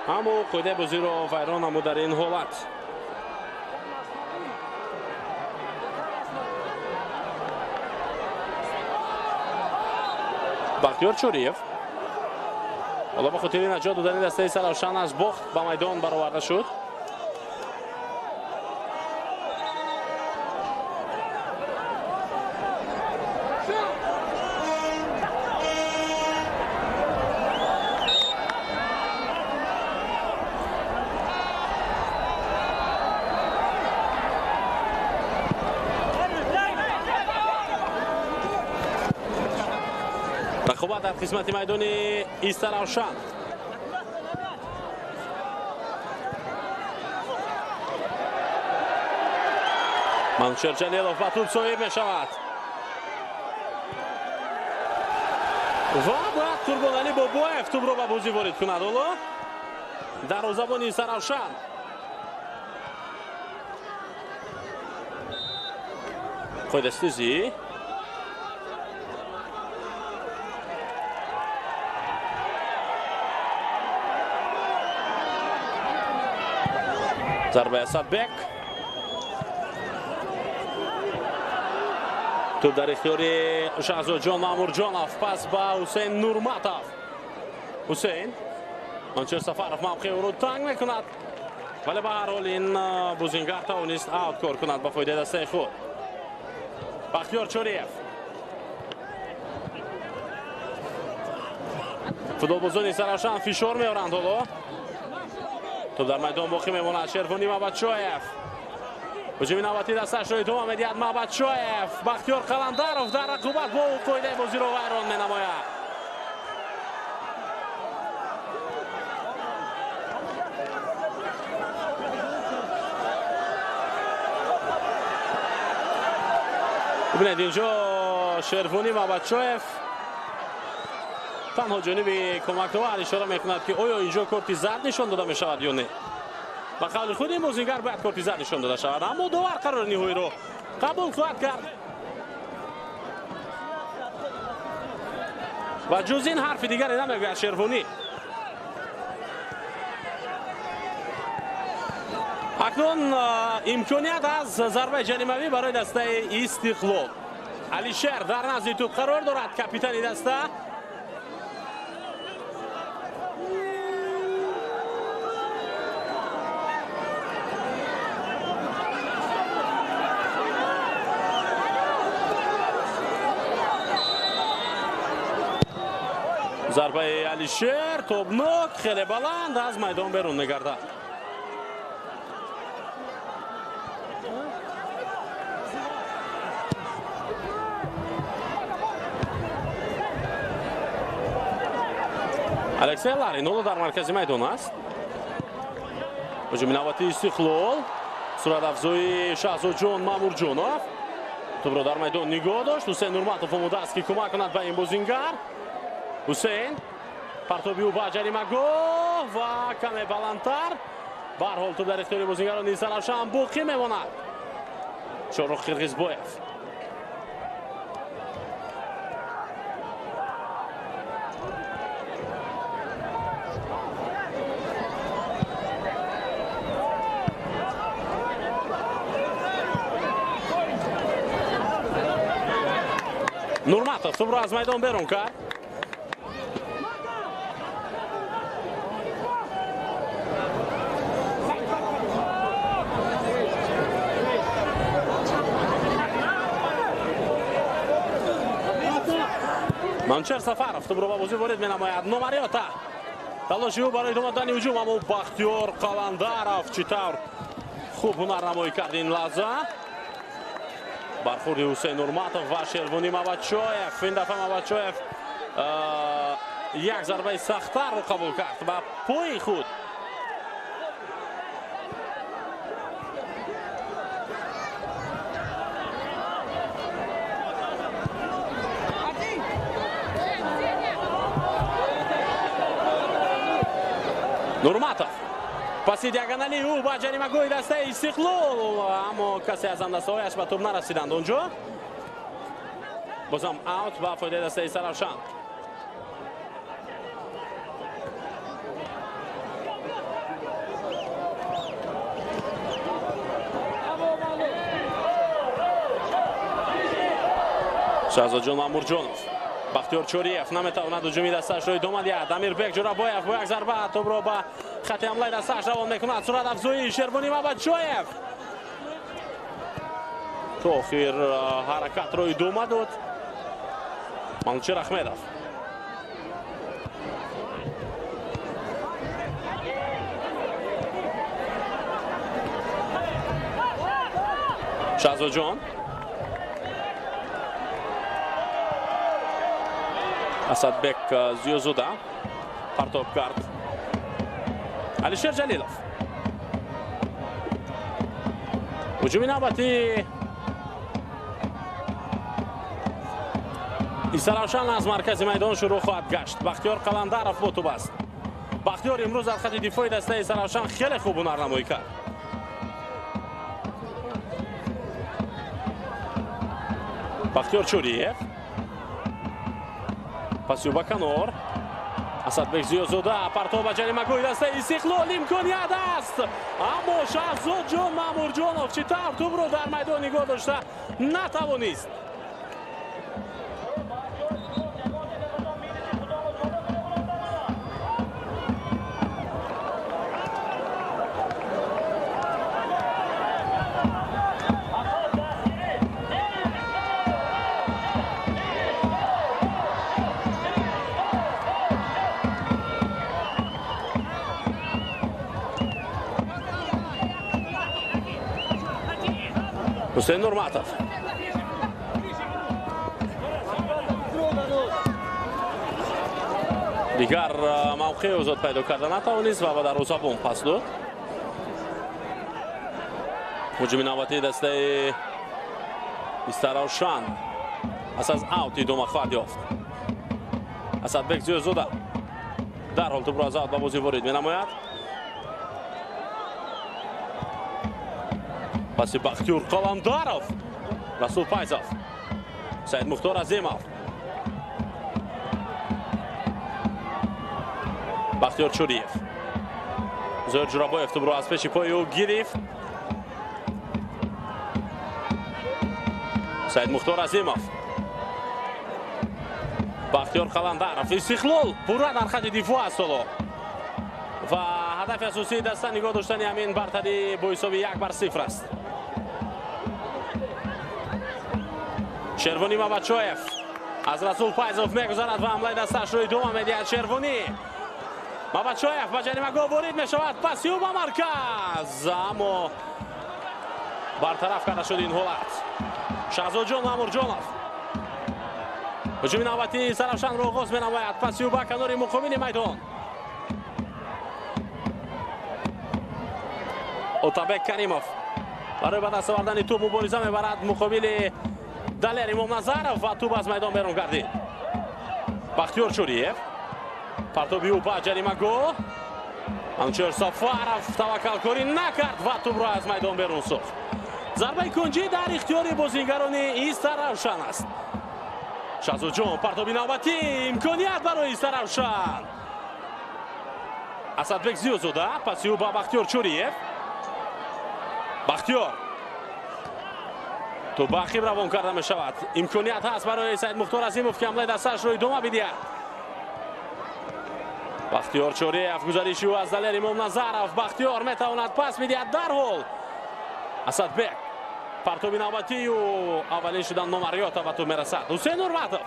Аммо қоидаи бозиро вайрон намуд дар ин ҳолат. Бахтиёр Чориев ҳоло ба хотири наҷот додани дастаи Саравшан аз бохт ба майдон бароварда шуд. Рақобат дар қисмати майдони Истаравшан. Манучер Ҷалилов ба тӯб соҳиб мешавад ва бояд Қурбоналӣ Бобоев тӯбро ба бозӣ ворид кунад. Ҳоло дарвозабони Истаравшан. Қоидасозӣ. Зарбаи Асадбек. Тӯб дар ихтиёри Шаҳзодҷон Маъмурҷонов, пас ба Ҳусейн Нурматов. Ҳусейн Манучер Сафаров мавқеи ӯро танг мекунад, вале ба ҳар ҳол ин бозингар тавонист аут кор кунад ба фоидаи дастаи худ. Бахтиёр Чориев. Футболбозони Истаравшан фишор меоранд ҳоло. Тӯб дар майдон боқӣ мемонад. Шервонӣ Мабадшоев. Ҳуҷуми навбатӣ дасташро идома медиҳад Мабадшоев. Бахтиёр Қаландаров дар рақобат бо ӯ қоидаи бозиро вайрон менамояд. Бубинед, инҷо Шервонӣ Мабадшоев танҳо ҷониби кӯмакдовар ишора мекунад, ки оё инҷо корти зард нишон дода мешавад ё не. Ба қавли худи ин бозингар бояд корти зард нишон дода шавад, аммо довар қарори ниҳоиро қабул хоҳад кард ва ҷуз ин ҳарфи дигаре намегӯяд Шервонӣ. Акнун имконият аз зарбаи ҷаримавӣ барои дастаи Истиқлол. Алишер дар назди тӯб қарор дорад, капитани даста. Зарбаи Алишер тобнок хеле баланд аз майдон берун мегардад. Алексей Ларин ҳоло дар маркази майдон аст. Ҳуҷуми навбатии Истиқлол. Суратафзои Шаҳзодҷон Маъмурҷонов. Тӯбро дар майдон нигоҳ дошт. Ҳусейн Нурматов омода аст, ки кӯмак кунад ба ин бозингар. Ҳусейн партоби ӯ ба ҷаримагоҳ ва каме баландтар. Ба ҳар ҳол тӯб дар ихтиёри бозингарони Истаравшан боқӣ мемонад. Шоҳрух Қирғизбоев. Нурматов тӯбро аз майдон берун кард. Манучер Сафаров тӯбро ба бозӣ ворид менамояд. Номариёта талоши ӯ барои идома додани ҳуҷум, аммо Бахтиёр Қаландаров чӣ тавр хуб ҳунарнамоӣ кард ин лаҳза. Бархӯрди Ҳусейн Нурматов ва Шервонӣ Мабадшоев. Ин дафъа Мабадшоев як зарбаи сахттарро қабул кард ба пои худ. Нурматов паси диагонали ӯ ба ҷаримагоҳи дастаи Истиқлол, аммо касе аз ҳамдастаҳояш ба тӯб нарасиданд онҷо. Бозам аут ба фоидаи дастаи Истаравшан. Шаҳзодҷон Маъмурҷонов. Бахтиёр Чориев наметавонад ҳуҷуми дастаашро идома диҳад. Амирбек Ҷӯрабоев бо як зарба тӯбро ба хати ҳамлаи дастааш равон мекунад. Суратафзои Шервонӣ Мабадшоев то охир ҳаракатро идома дод. Манучер Ахмедов. Шаҳзодҷон. Асадбек Зиёзода партоб кард. Алишер Ҷалилов. Ҳуҷуми навбатӣ Истаравшан аз маркази майдон шурӯъ хоҳад гашт. Бахтиёр Қаландаров бо тӯб аст. Бахтиёр имрӯз дар хати дифои дастаи Истаравшан хеле хуб ҳунарнамоӣ кард. Бахтиёр Чӯриев. Паси ӯ ба канор. Асадбек Зиёзода партоб ба ҷаримагоҳи дастаи Истиқлол, имконият аст. Аммо Шаҳзодҷон Маъмурҷонов чӣ тавр тӯбро дар майдон нигоҳ дошта натавонист. Ҳусейн Нурматов. Дигар мавқеи озод пайдо карда натавонист ва ба дарвозабон пас дод. Ҳуҷуми навбатии дастаи Истаравшан пас аз аут идома хоҳад ёфт. Асадбек Зиёзода дарҳол тӯбро аз аут ба бозӣ ворид менамояд. Паси Бахтиёр Қаландаров, Расул Файзов, Саид Мухтор Азимов. Бахтиёр Чӯриев. Зоир Ҷурабоев тӯбро аз пеши пои ӯ гирифт. Саид Мухтор Азимов. Бахтиёр Қаландаров. Истиқлол пурра дар хати дифоъ аст ҳоло. Ва ҳадафи асосии даста нигоҳ доштани ҳамин бартарӣ бо ҳисоби 1-0 аст. Шервонӣ Мабачоев аз Расул Файзов мегузарад ва ҳамлаи дастаашро идома медиҳад. Шервонӣ Мабачоев ба ҷаримагоҳ ворид мешавад. Паси ӯ ба марказ, аммо бартараф карда шуд ин ҳолат. Шаҳзодҷон Маъмурҷонов ҳуҷуми навбатии Истаравшанро оғоз менамояд. Паси ӯ ба канори муқобили майдон. Отабек Каримов барои ба даст овардани тӯб мубориза мебарад муқобили Далер Имомназаров ва тӯб аз майдон берун гардид. Бахтиёр Чӯриев. Партоби ӯ ба ҷаримагоҳ. Манучеҳр Сафаров таваккалкорӣ накард ва тӯбро аз майдон берун сохт. Зарбаи кунҷӣ дар ихтиёри бозингарони Истаравшан аст. Шаҳзодҷон партоби навбатӣ, имконият барои Истаравшан. Асадбек Зиёзода паси ӯ ба Бахтиёр Чӯриев. Бахтиёр тӯб ба ақиб равон карда мешавад. Имконият ҳаст барои Саид Мухтор Азимов ки ҳамлаи дастаашро идома бидиҳад. Бахтиёр Чӯриев, гузариши ӯ аз Далер Имомназаров. Бахтиёр метавонад пас бидиҳад дарҳол. Асадбек партоби навбатию аввалин шудан Номарёта ба тӯб мерасад. Ҳусейн Нурматов.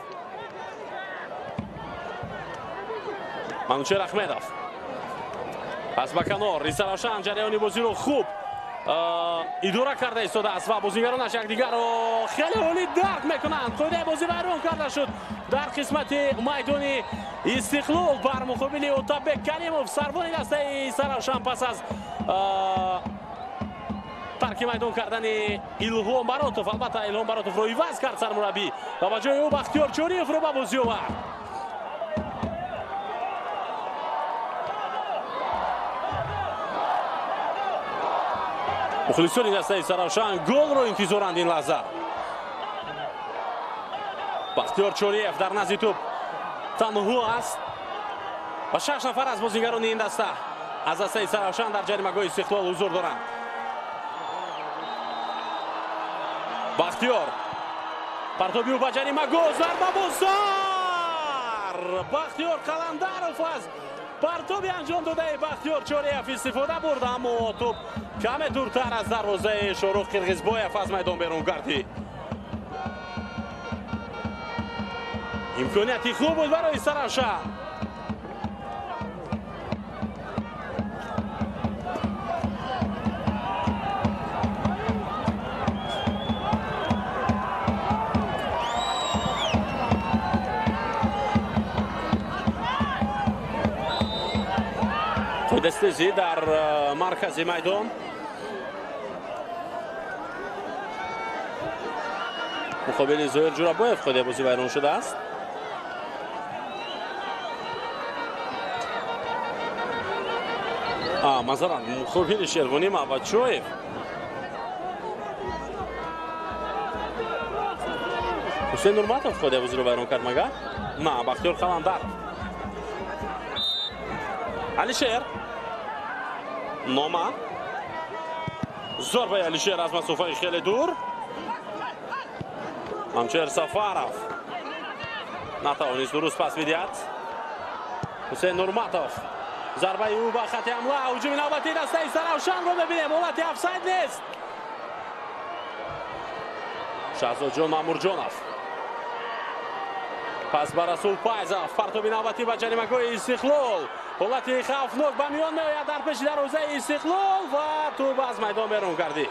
Манучеҳр Аҳмедов. Пас ба канор. Истаравшан ҷараёни бозиро хуб идора карда истодааст ва бозигаронаш якдигарро хеле олӣ дарк мекунанд. Қоидаи бозӣ вайрон карда шуд дар қисмати майдони Истиқлол бар муқобили Отабек Каримов, сарвони дастаи Истаравшан пас аз тарки майдон кардани Илҳом Баротов. Албатта Илҳом Баротовро иваз кард сармураббӣ ва ба ҷои ӯ Бахтиёр Чӯриевро ба бозӣ овард. Мухлисони дастаи Истаравшан голро интизоранд ин лаҳза. Бахтиёр Чӯриев дар назди тӯб танҳо аст ва 6 нафар аз бозигарони ин даста аз дастаи Истаравшан дар ҷаримагоҳи Истиқлол ҳузур доранд. Бахтиёр партоби ӯ ба ҷаримагоҳ, зарба бо сар! Бахтиёр Қаландаров аз партоби анҷом додаи Бахтиёр Чӯриев истифода бурд, аммо тӯб каме дуртар аз дарвозаи Шоҳрух Қирғизбоев аз майдон берун гардид. Имконияти хуб буд барои Истаравшан. Қоидастези дар маркази майдон. Муқобили Зоир Ҷурабоев қоидаи бозӣ вайрон шудааст. Масалан, муқобили Шерғунӣ Маватчоев. Ҳусейн Нурматов қоидаи бозиро вайрон кард магар? На, Бахтиёр Қаландар. Алишер. Нома. Зарбаи Алишер аз масофаи хеле дур. Мамчер Сафаров натавонист дуруст пас бидиҳад. Ҳусейн Нурматов. Зарбаи ӯ ба хати ҳамла. Ҳуҷуми навбатии дастаи Саравшанро мебинем. Ҳолати офсайд нест. Шаҳзодҷон Мамурҷонов. Пас ба Расул Пайзов. Партоби навбатӣ ба ҷаримагоҳи Истиқлол. Ҳолати хавфнок ба миён меояд дар пеши дарвозаи Истиқлол ва тӯб аз майдон берун гардид.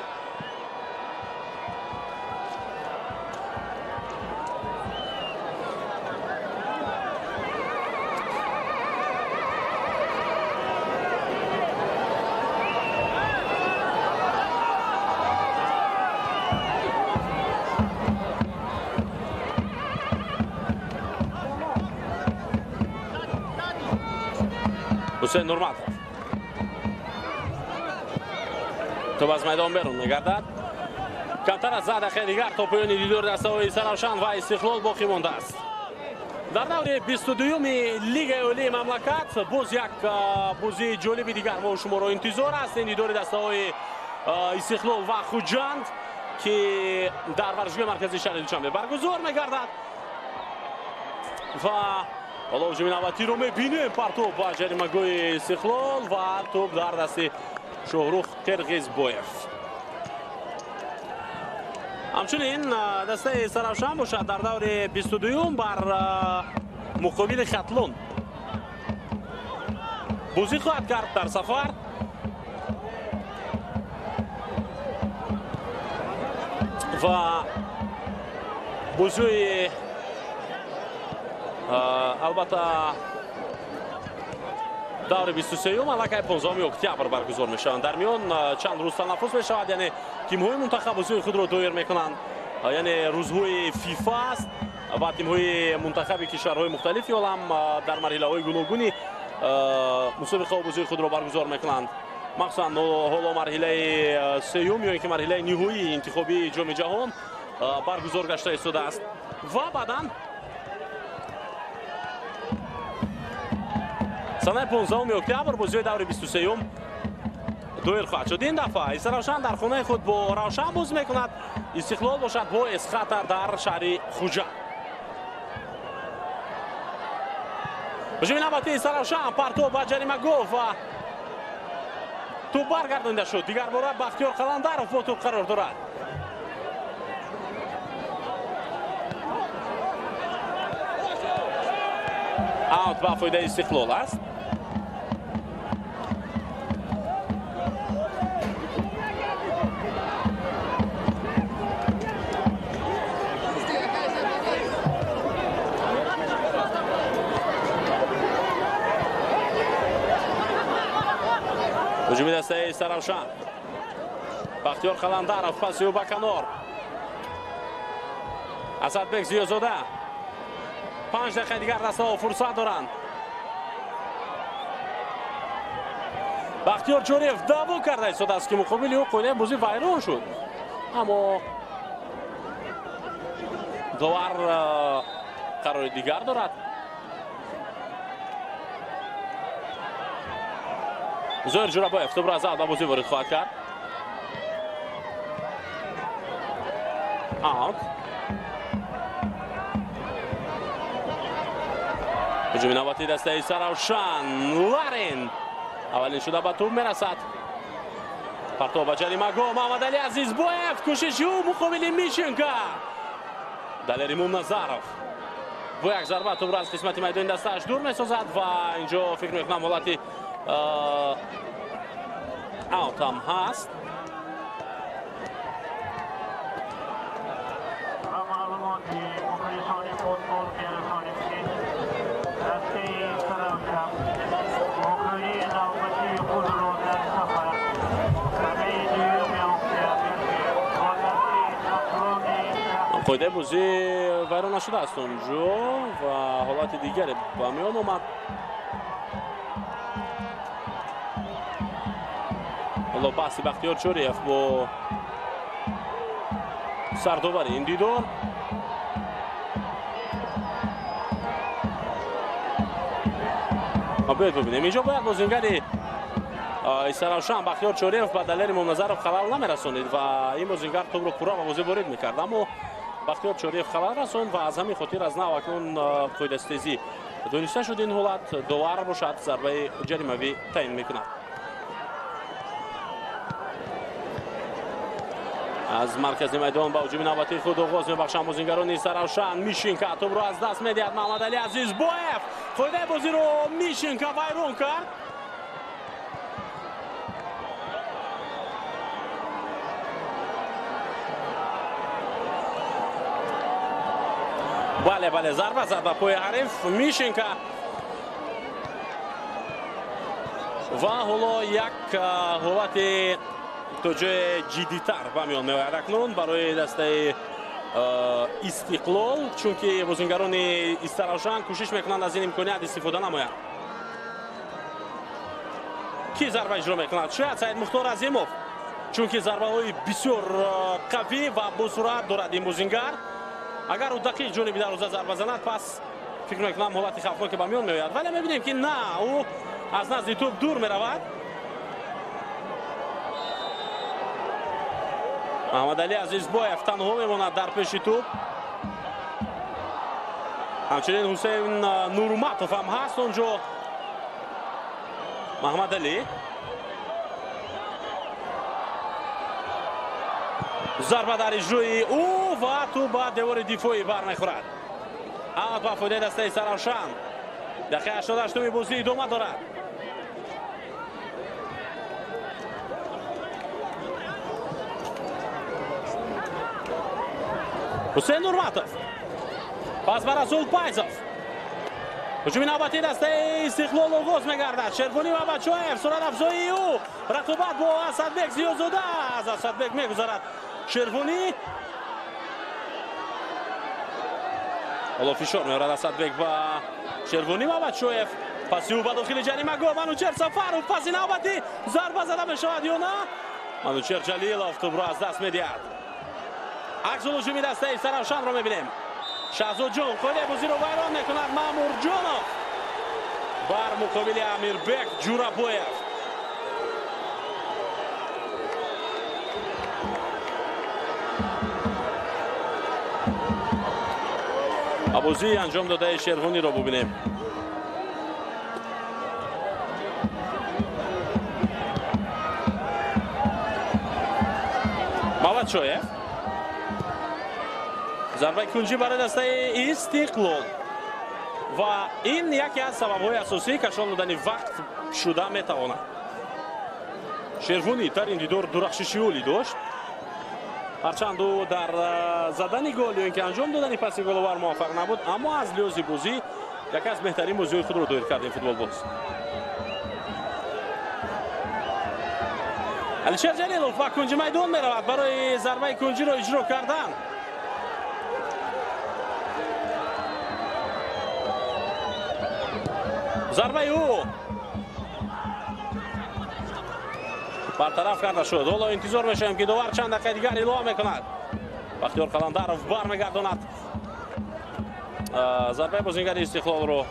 Ҳусейн Нурматов. Тӯб аз майдон берун мегардад. Камтар аз 10 дақиқаи дигар то поёни дидори дастаҳои Саравшан ва Истиқлол боқӣ мондааст. Дар даври 22-юми Лигаи Олии мамлакат боз як бозии ҷолиби дигар мо шуморо интизор аст. Ин дидори дастаҳои Истиқлол ва Хуҷанд, ки дар варзишгоҳи марказии шаҳри Душанбе баргузор мегардад. Ва ҳоло ҳуҷуми навбатиро мебинем. Партоб ба ҷаримагоҳи Истиқлол ва тӯб дар дасти Шоҳрух Қирғизбоев. Ҳамчунин дастаи Саравшан бошад дар даври 22-юм бар муқобили Хатлон бозӣ хоҳад кард дар сафар. Ва бозии албатта даври 23-юм аллакай 15 октябр баргузор мешаванд. Дар миён чанд рӯз танаффус мешавад, яъне тимҳои мунтахаб бозиҳои худро доир мекунанд, яъне рӯзҳои ФИФА аст ва тимҳои мунтахаби кишварҳои мухталифи олам дар марҳилаҳои гуногуни мусобиқаҳо бозиҳои худро баргузор мекунанд. Махсусан ҳоло марҳилаи сеюм ё ин ки марҳилаи ниҳоии интихобии ҷоми ҷаҳон баргузор гашта истодааст ва баъдан санаи 15 октябр бозиҳои даври 23-юм доир хоҳад шуд. Ин дафъа Истаравшан дар хонаи худ бо Равшан бозӣ мекунад, Истиқлол бошад бо Эсхата дар шаҳри Хуҷанд. Ҳуҷуми навбатии Истаравшан, партоб ба ҷаримагоҳ ва тӯб баргардонида шуд. Дигар бора Бахтиёр Қаландаров бо тӯб қарор дорад. Аут ба фоидаи Истиқлол аст. Ҳуҷуми дастаи Саравшан. Бахтиёр Қаландаров паси ӯ ба канор. Асадбек Зиёзода. 5 дақиқаи дигар дастаҳо фурсат доранд. Бахтиёр Ҷориев даъво карда истодааст, ки муқобили ӯ қоидаи бозӣ вайрон шуд, аммо довар қарори дигар дорад. Зоир Ҷурабоев тӯбро аз ба бозӣ ворид хоҳад кард. Аут. Ҳуҷуми навбатии дастаи Саравшан. Ларин аввалин шуда ба тӯб мерасад. Партоб ба ҷаримагоҳ. Муҳаммадалӣ Азизбоев, кӯшиши ӯ муқобили Мишенко. Далери Мумназаров бо як зарба тӯбро аз қисмати майдони дастааш дур месозад ва инҷо фикр мекунам ҳолати аут ҳам ҳаст. Қоидаи бозӣ вайрон нашудааст онҷо ва ҳолати дигаре ба миён омад. Ҳоло баҳси Бахтиёр Чориев бо сардовари ин дидор. Биёед бибинем, инҷо бояд бозингари Истаравшан Бахтиёр Чориев ба Далери Момназаров халал намерасонид ва ин бозингар тӯбро пурра ба бозӣ ворид мекард, аммо Бахтиёр Чориев халал расонд ва аз ҳамин хотир аз нав акнун қоидастезӣ дониста шуд ин ҳолат. Довар бошад зарбаи ҷаримавӣ таъин мекунад. Аз маркази майдон ба ҳуҷуми навбатии худ оғоз мебахшанд бозингарони Истаравшан. Мишинка тӯбро аз даст медиҳад. Маҳмадалӣ Азизбоев қоидаи бозиро Мишинка вайрон кард. Бале, бале, зарба зад ба пои ҳариф Мишинка ва ҳоло як ҳолати то ҷое ҷиддитар ба миён меояд акнун барои дастаи Истиқлол, чунки бозингарони Истаравшан кӯшиш мекунанд аз ин имконият истифода намоянд. Ки зарба иҷро мекунад? Шояд Саид Мухтор Азимов, чунки зарбаҳои бисёр қавӣ ва босуръат дорад ин бозингар. Агар ӯ дақиқ ҷониби дарвоза зарба занад, пас фикр мекунам ҳолати хавфноке ба миён меояд, вале мебинем ки на, ӯ аз назди тӯб дур меравад. Маҳмадалӣ Азизбоев танҳо мемонад дар пеши тӯб. Ҳамчунин Ҳусейн Нурматов ҳам ҳаст онҷо. Маҳмадалӣ зарба дар иҷрои ӯ ва тӯб ба девори дифоӣ бармехӯрад. Аут ба фоидаи дастаи Истаравшан. Дақиқаи 88-уми бозӣ идома дорад. Ҳусейн Нурматов пас ба Расул Пайзов. Ҳуҷуми навбатии дастаи Истиқлол оғоз мегардад. Шервонӣ Мамадшоев, суръатафзоии ӯ, рақобат бо Асадбек Зиёзода. Аз Асадбек мегузарад Шервонӣ. Ҳоло фишор меорад Асадбек ба Шервонӣ Мамадшоев. Паси ӯ ба дохили ҷаримагоҳ Манучер Сафаров. Паси навбатӣ зарба зада мешавад ё на? Манучер Ҷалилов тӯбро аз даст медиҳад. Аксул ҳуҷуми дастаи Истаравшанро мебинем. Шаҳзодҷон қоидаи бозиро вайрон мекунад. Маъмурҷонов бар муқобили Амирбек Ҷурабоев. Бозии анҷом додаи Шервониро бубинем. Мамадшоев. Зарбаи кунҷӣ барои дастаи Истиқлол ва ин яке аз сабабҳои асосии кашол додани вақт шуда метавонад. Шервонӣ дар ин дидор дурахшиши олӣ дошт, ҳарчанд ӯ дар задани гол ё ин ки анҷом додани паси головар муваффақ набуд, аммо аз лиҳози бозӣ яке аз беҳтарин бозиҳои худро доир кард ин футболбоз. Алишер Ҷалилов ба кунҷи майдон меравад барои зарбаи кунҷиро иҷро кардан. Зарбаи ӯ бартараф карда шуд. Ҳоло интизор мешавем, ки довар чанд дақиқаи дигар илова мекунад. Бахтиёр Қаландаров бармегардонад зарбаи бозингари Истиқлолро.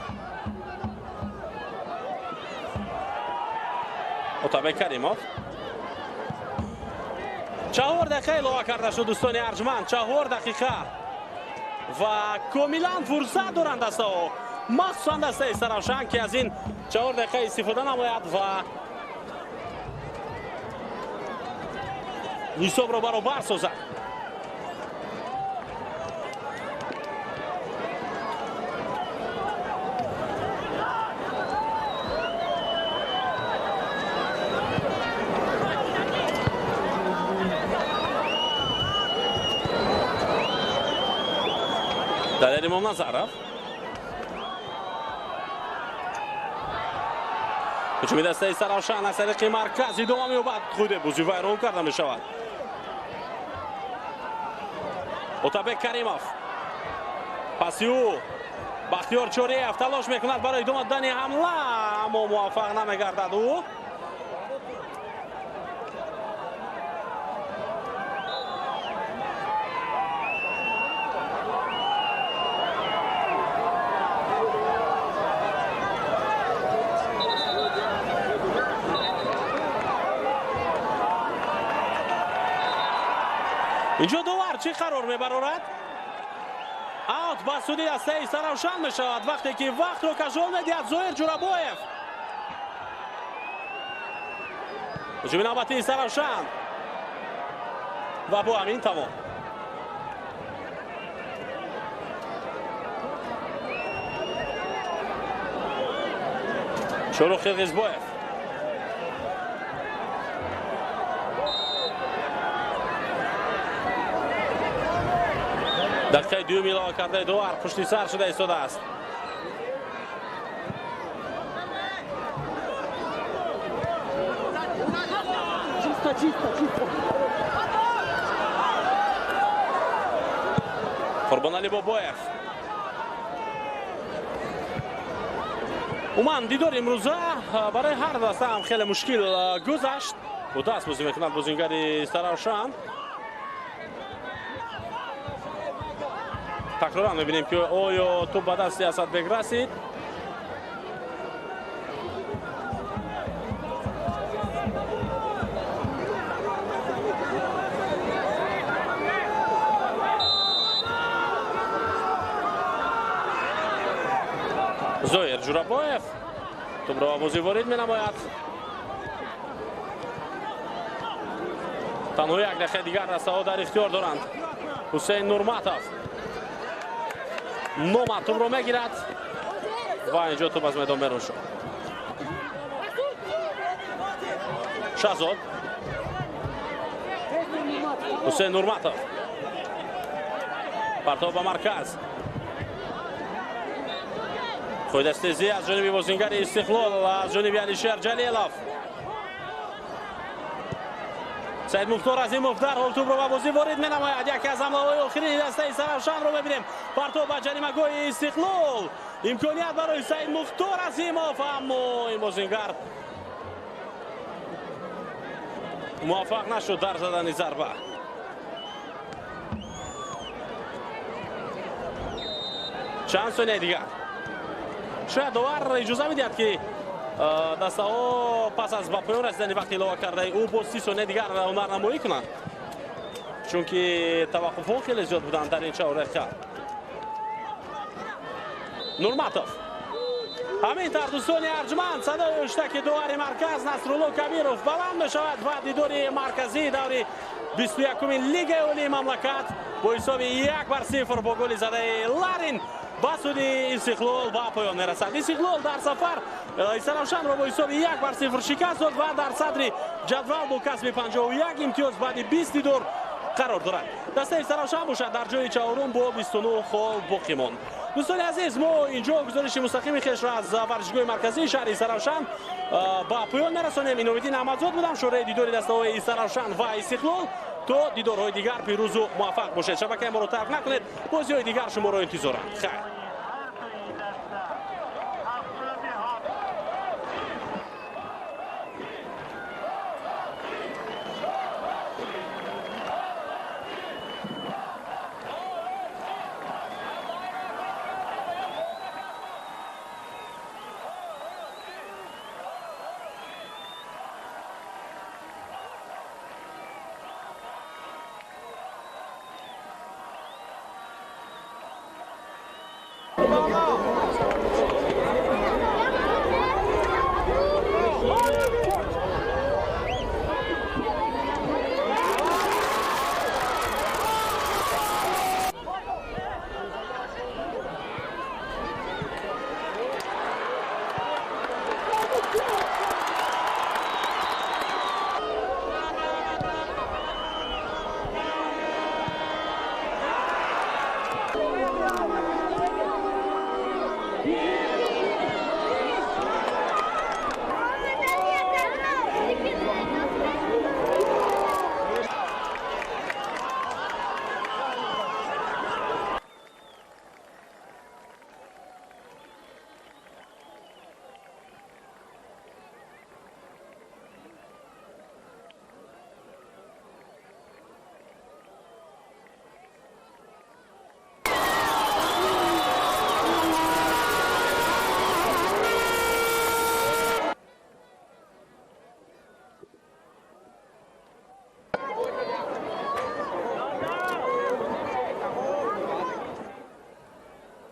Отабек Каримов. 4 дақиқа илова карда шуд, дӯстони арҷманд, 4 дақиқа ва комилан фурсат доранд дастаҳо, махсусан дастаи Истаравшан, ки аз ин 4 дақиқа истифода намояд ва ҳисобро баробар созад. Далер Имомназаров. Ҳуҷуми дастаи Истаравшан аз тариқи марказ идома меёбад. Худе бозӣ вайрон карда мешавад. Отабек Каримов. Паси ӯ Бахтиёр Чориев талош мекунад барои идома додани ҳамла, аммо муваффақ намегардад ӯ. Инҷо довар чӣ қарор мебарорад? Аут ба суди дастаи Истаравшан мешавад вақте ки вақтро кашол медиҳад Зоир Ҷурабоев. Ҳуҷуми навбатии Истаравшан ва бо ҳамин тамом. Шоҳрух Қирғизбоев. Дақиқаи дуюм илова кардаи довар пушти сар шуда истодааст. Қурбонали Бобоев. Умуман дидори имрӯза барои ҳар даста ҳам хеле мушкил гузашт. Бо даст бозӣ мекунад бозингари Истаравшан. Такроран мебинем ки оё тӯп ба дасти Асадбек расид. Зоир Ҷурабоев тӯпро ба бозӣ ворид менамояд. Танҳо як дақиқаи дигар дастаҳо дар ихтиёр доранд. Ҳусейн Нурматов Нома тӯпро мегирад ва инҷо тӯп аз майдон берун шуд. Шаҳзод. Ҳусейн Нурматов. Партов ба марказ. Хӯйдастезӣ аз ҷониби бозингари Истиқлол, аз ҷониби Алишер Ҷалилов. Саид Мухтор Азимов дарҳол тӯпро ба бозӣ ворид менамояд. Яке аз ҳамлаҳои охирини дастаи Истаравшанро мебинем. Партов ба ҷаримагоҳи Истиқлол. Имконият барои Саид Мухтор Азимов, аммо ин бозингар муваффақ нашуд дар задани зарба. Чанд сонияи дигар. Шояд довар иҷоза медиҳад ки дастаҳо пас аз ба поён расидани вақти илова кардаи ӯ боз 30 сония дигар ҳунарнамоӣ кунанд, чунки таваққуфҳо хеле зиёд буданд дар ин 4 дақиқа. Нурматов. Ҳамин тавр дӯстони арҷманд, садои ҳуштаки довари марказ Насрулло Кабиров баланд мешавад ва дидори марказии даври 21-уми Лигаи олии мамлакат бо ҳисоби 1-0 бо голи задаи Ларин ба суди Истиқлол ба поён мерасад. Истиқлол дар сафар Истаравшанро бо ҳисоби 1-0 шикаст дод ва дар садри ҷадвал бо касби 51 имтиёз баъди 20 дидор қарор дорад. Дастаи Истаравшан бошад дар ҷои чаҳорум бо 29 хол боқӣ монд. Дӯстони азиз, мо инҷо гузориши мустақими хешро аз варзишгоҳи марказии шаҳри Истаравшан ба поён мерасонем. Инометдин Аҳмадзод будам, шӯраи дидори дастаҳои Истаравшан ва Истиқлол. То дидорҳои дигар пирӯзу муваффақ бошед. Шабакаи моро тарк накунед, бозиҳои дигар шуморо интизоранд. Хайр.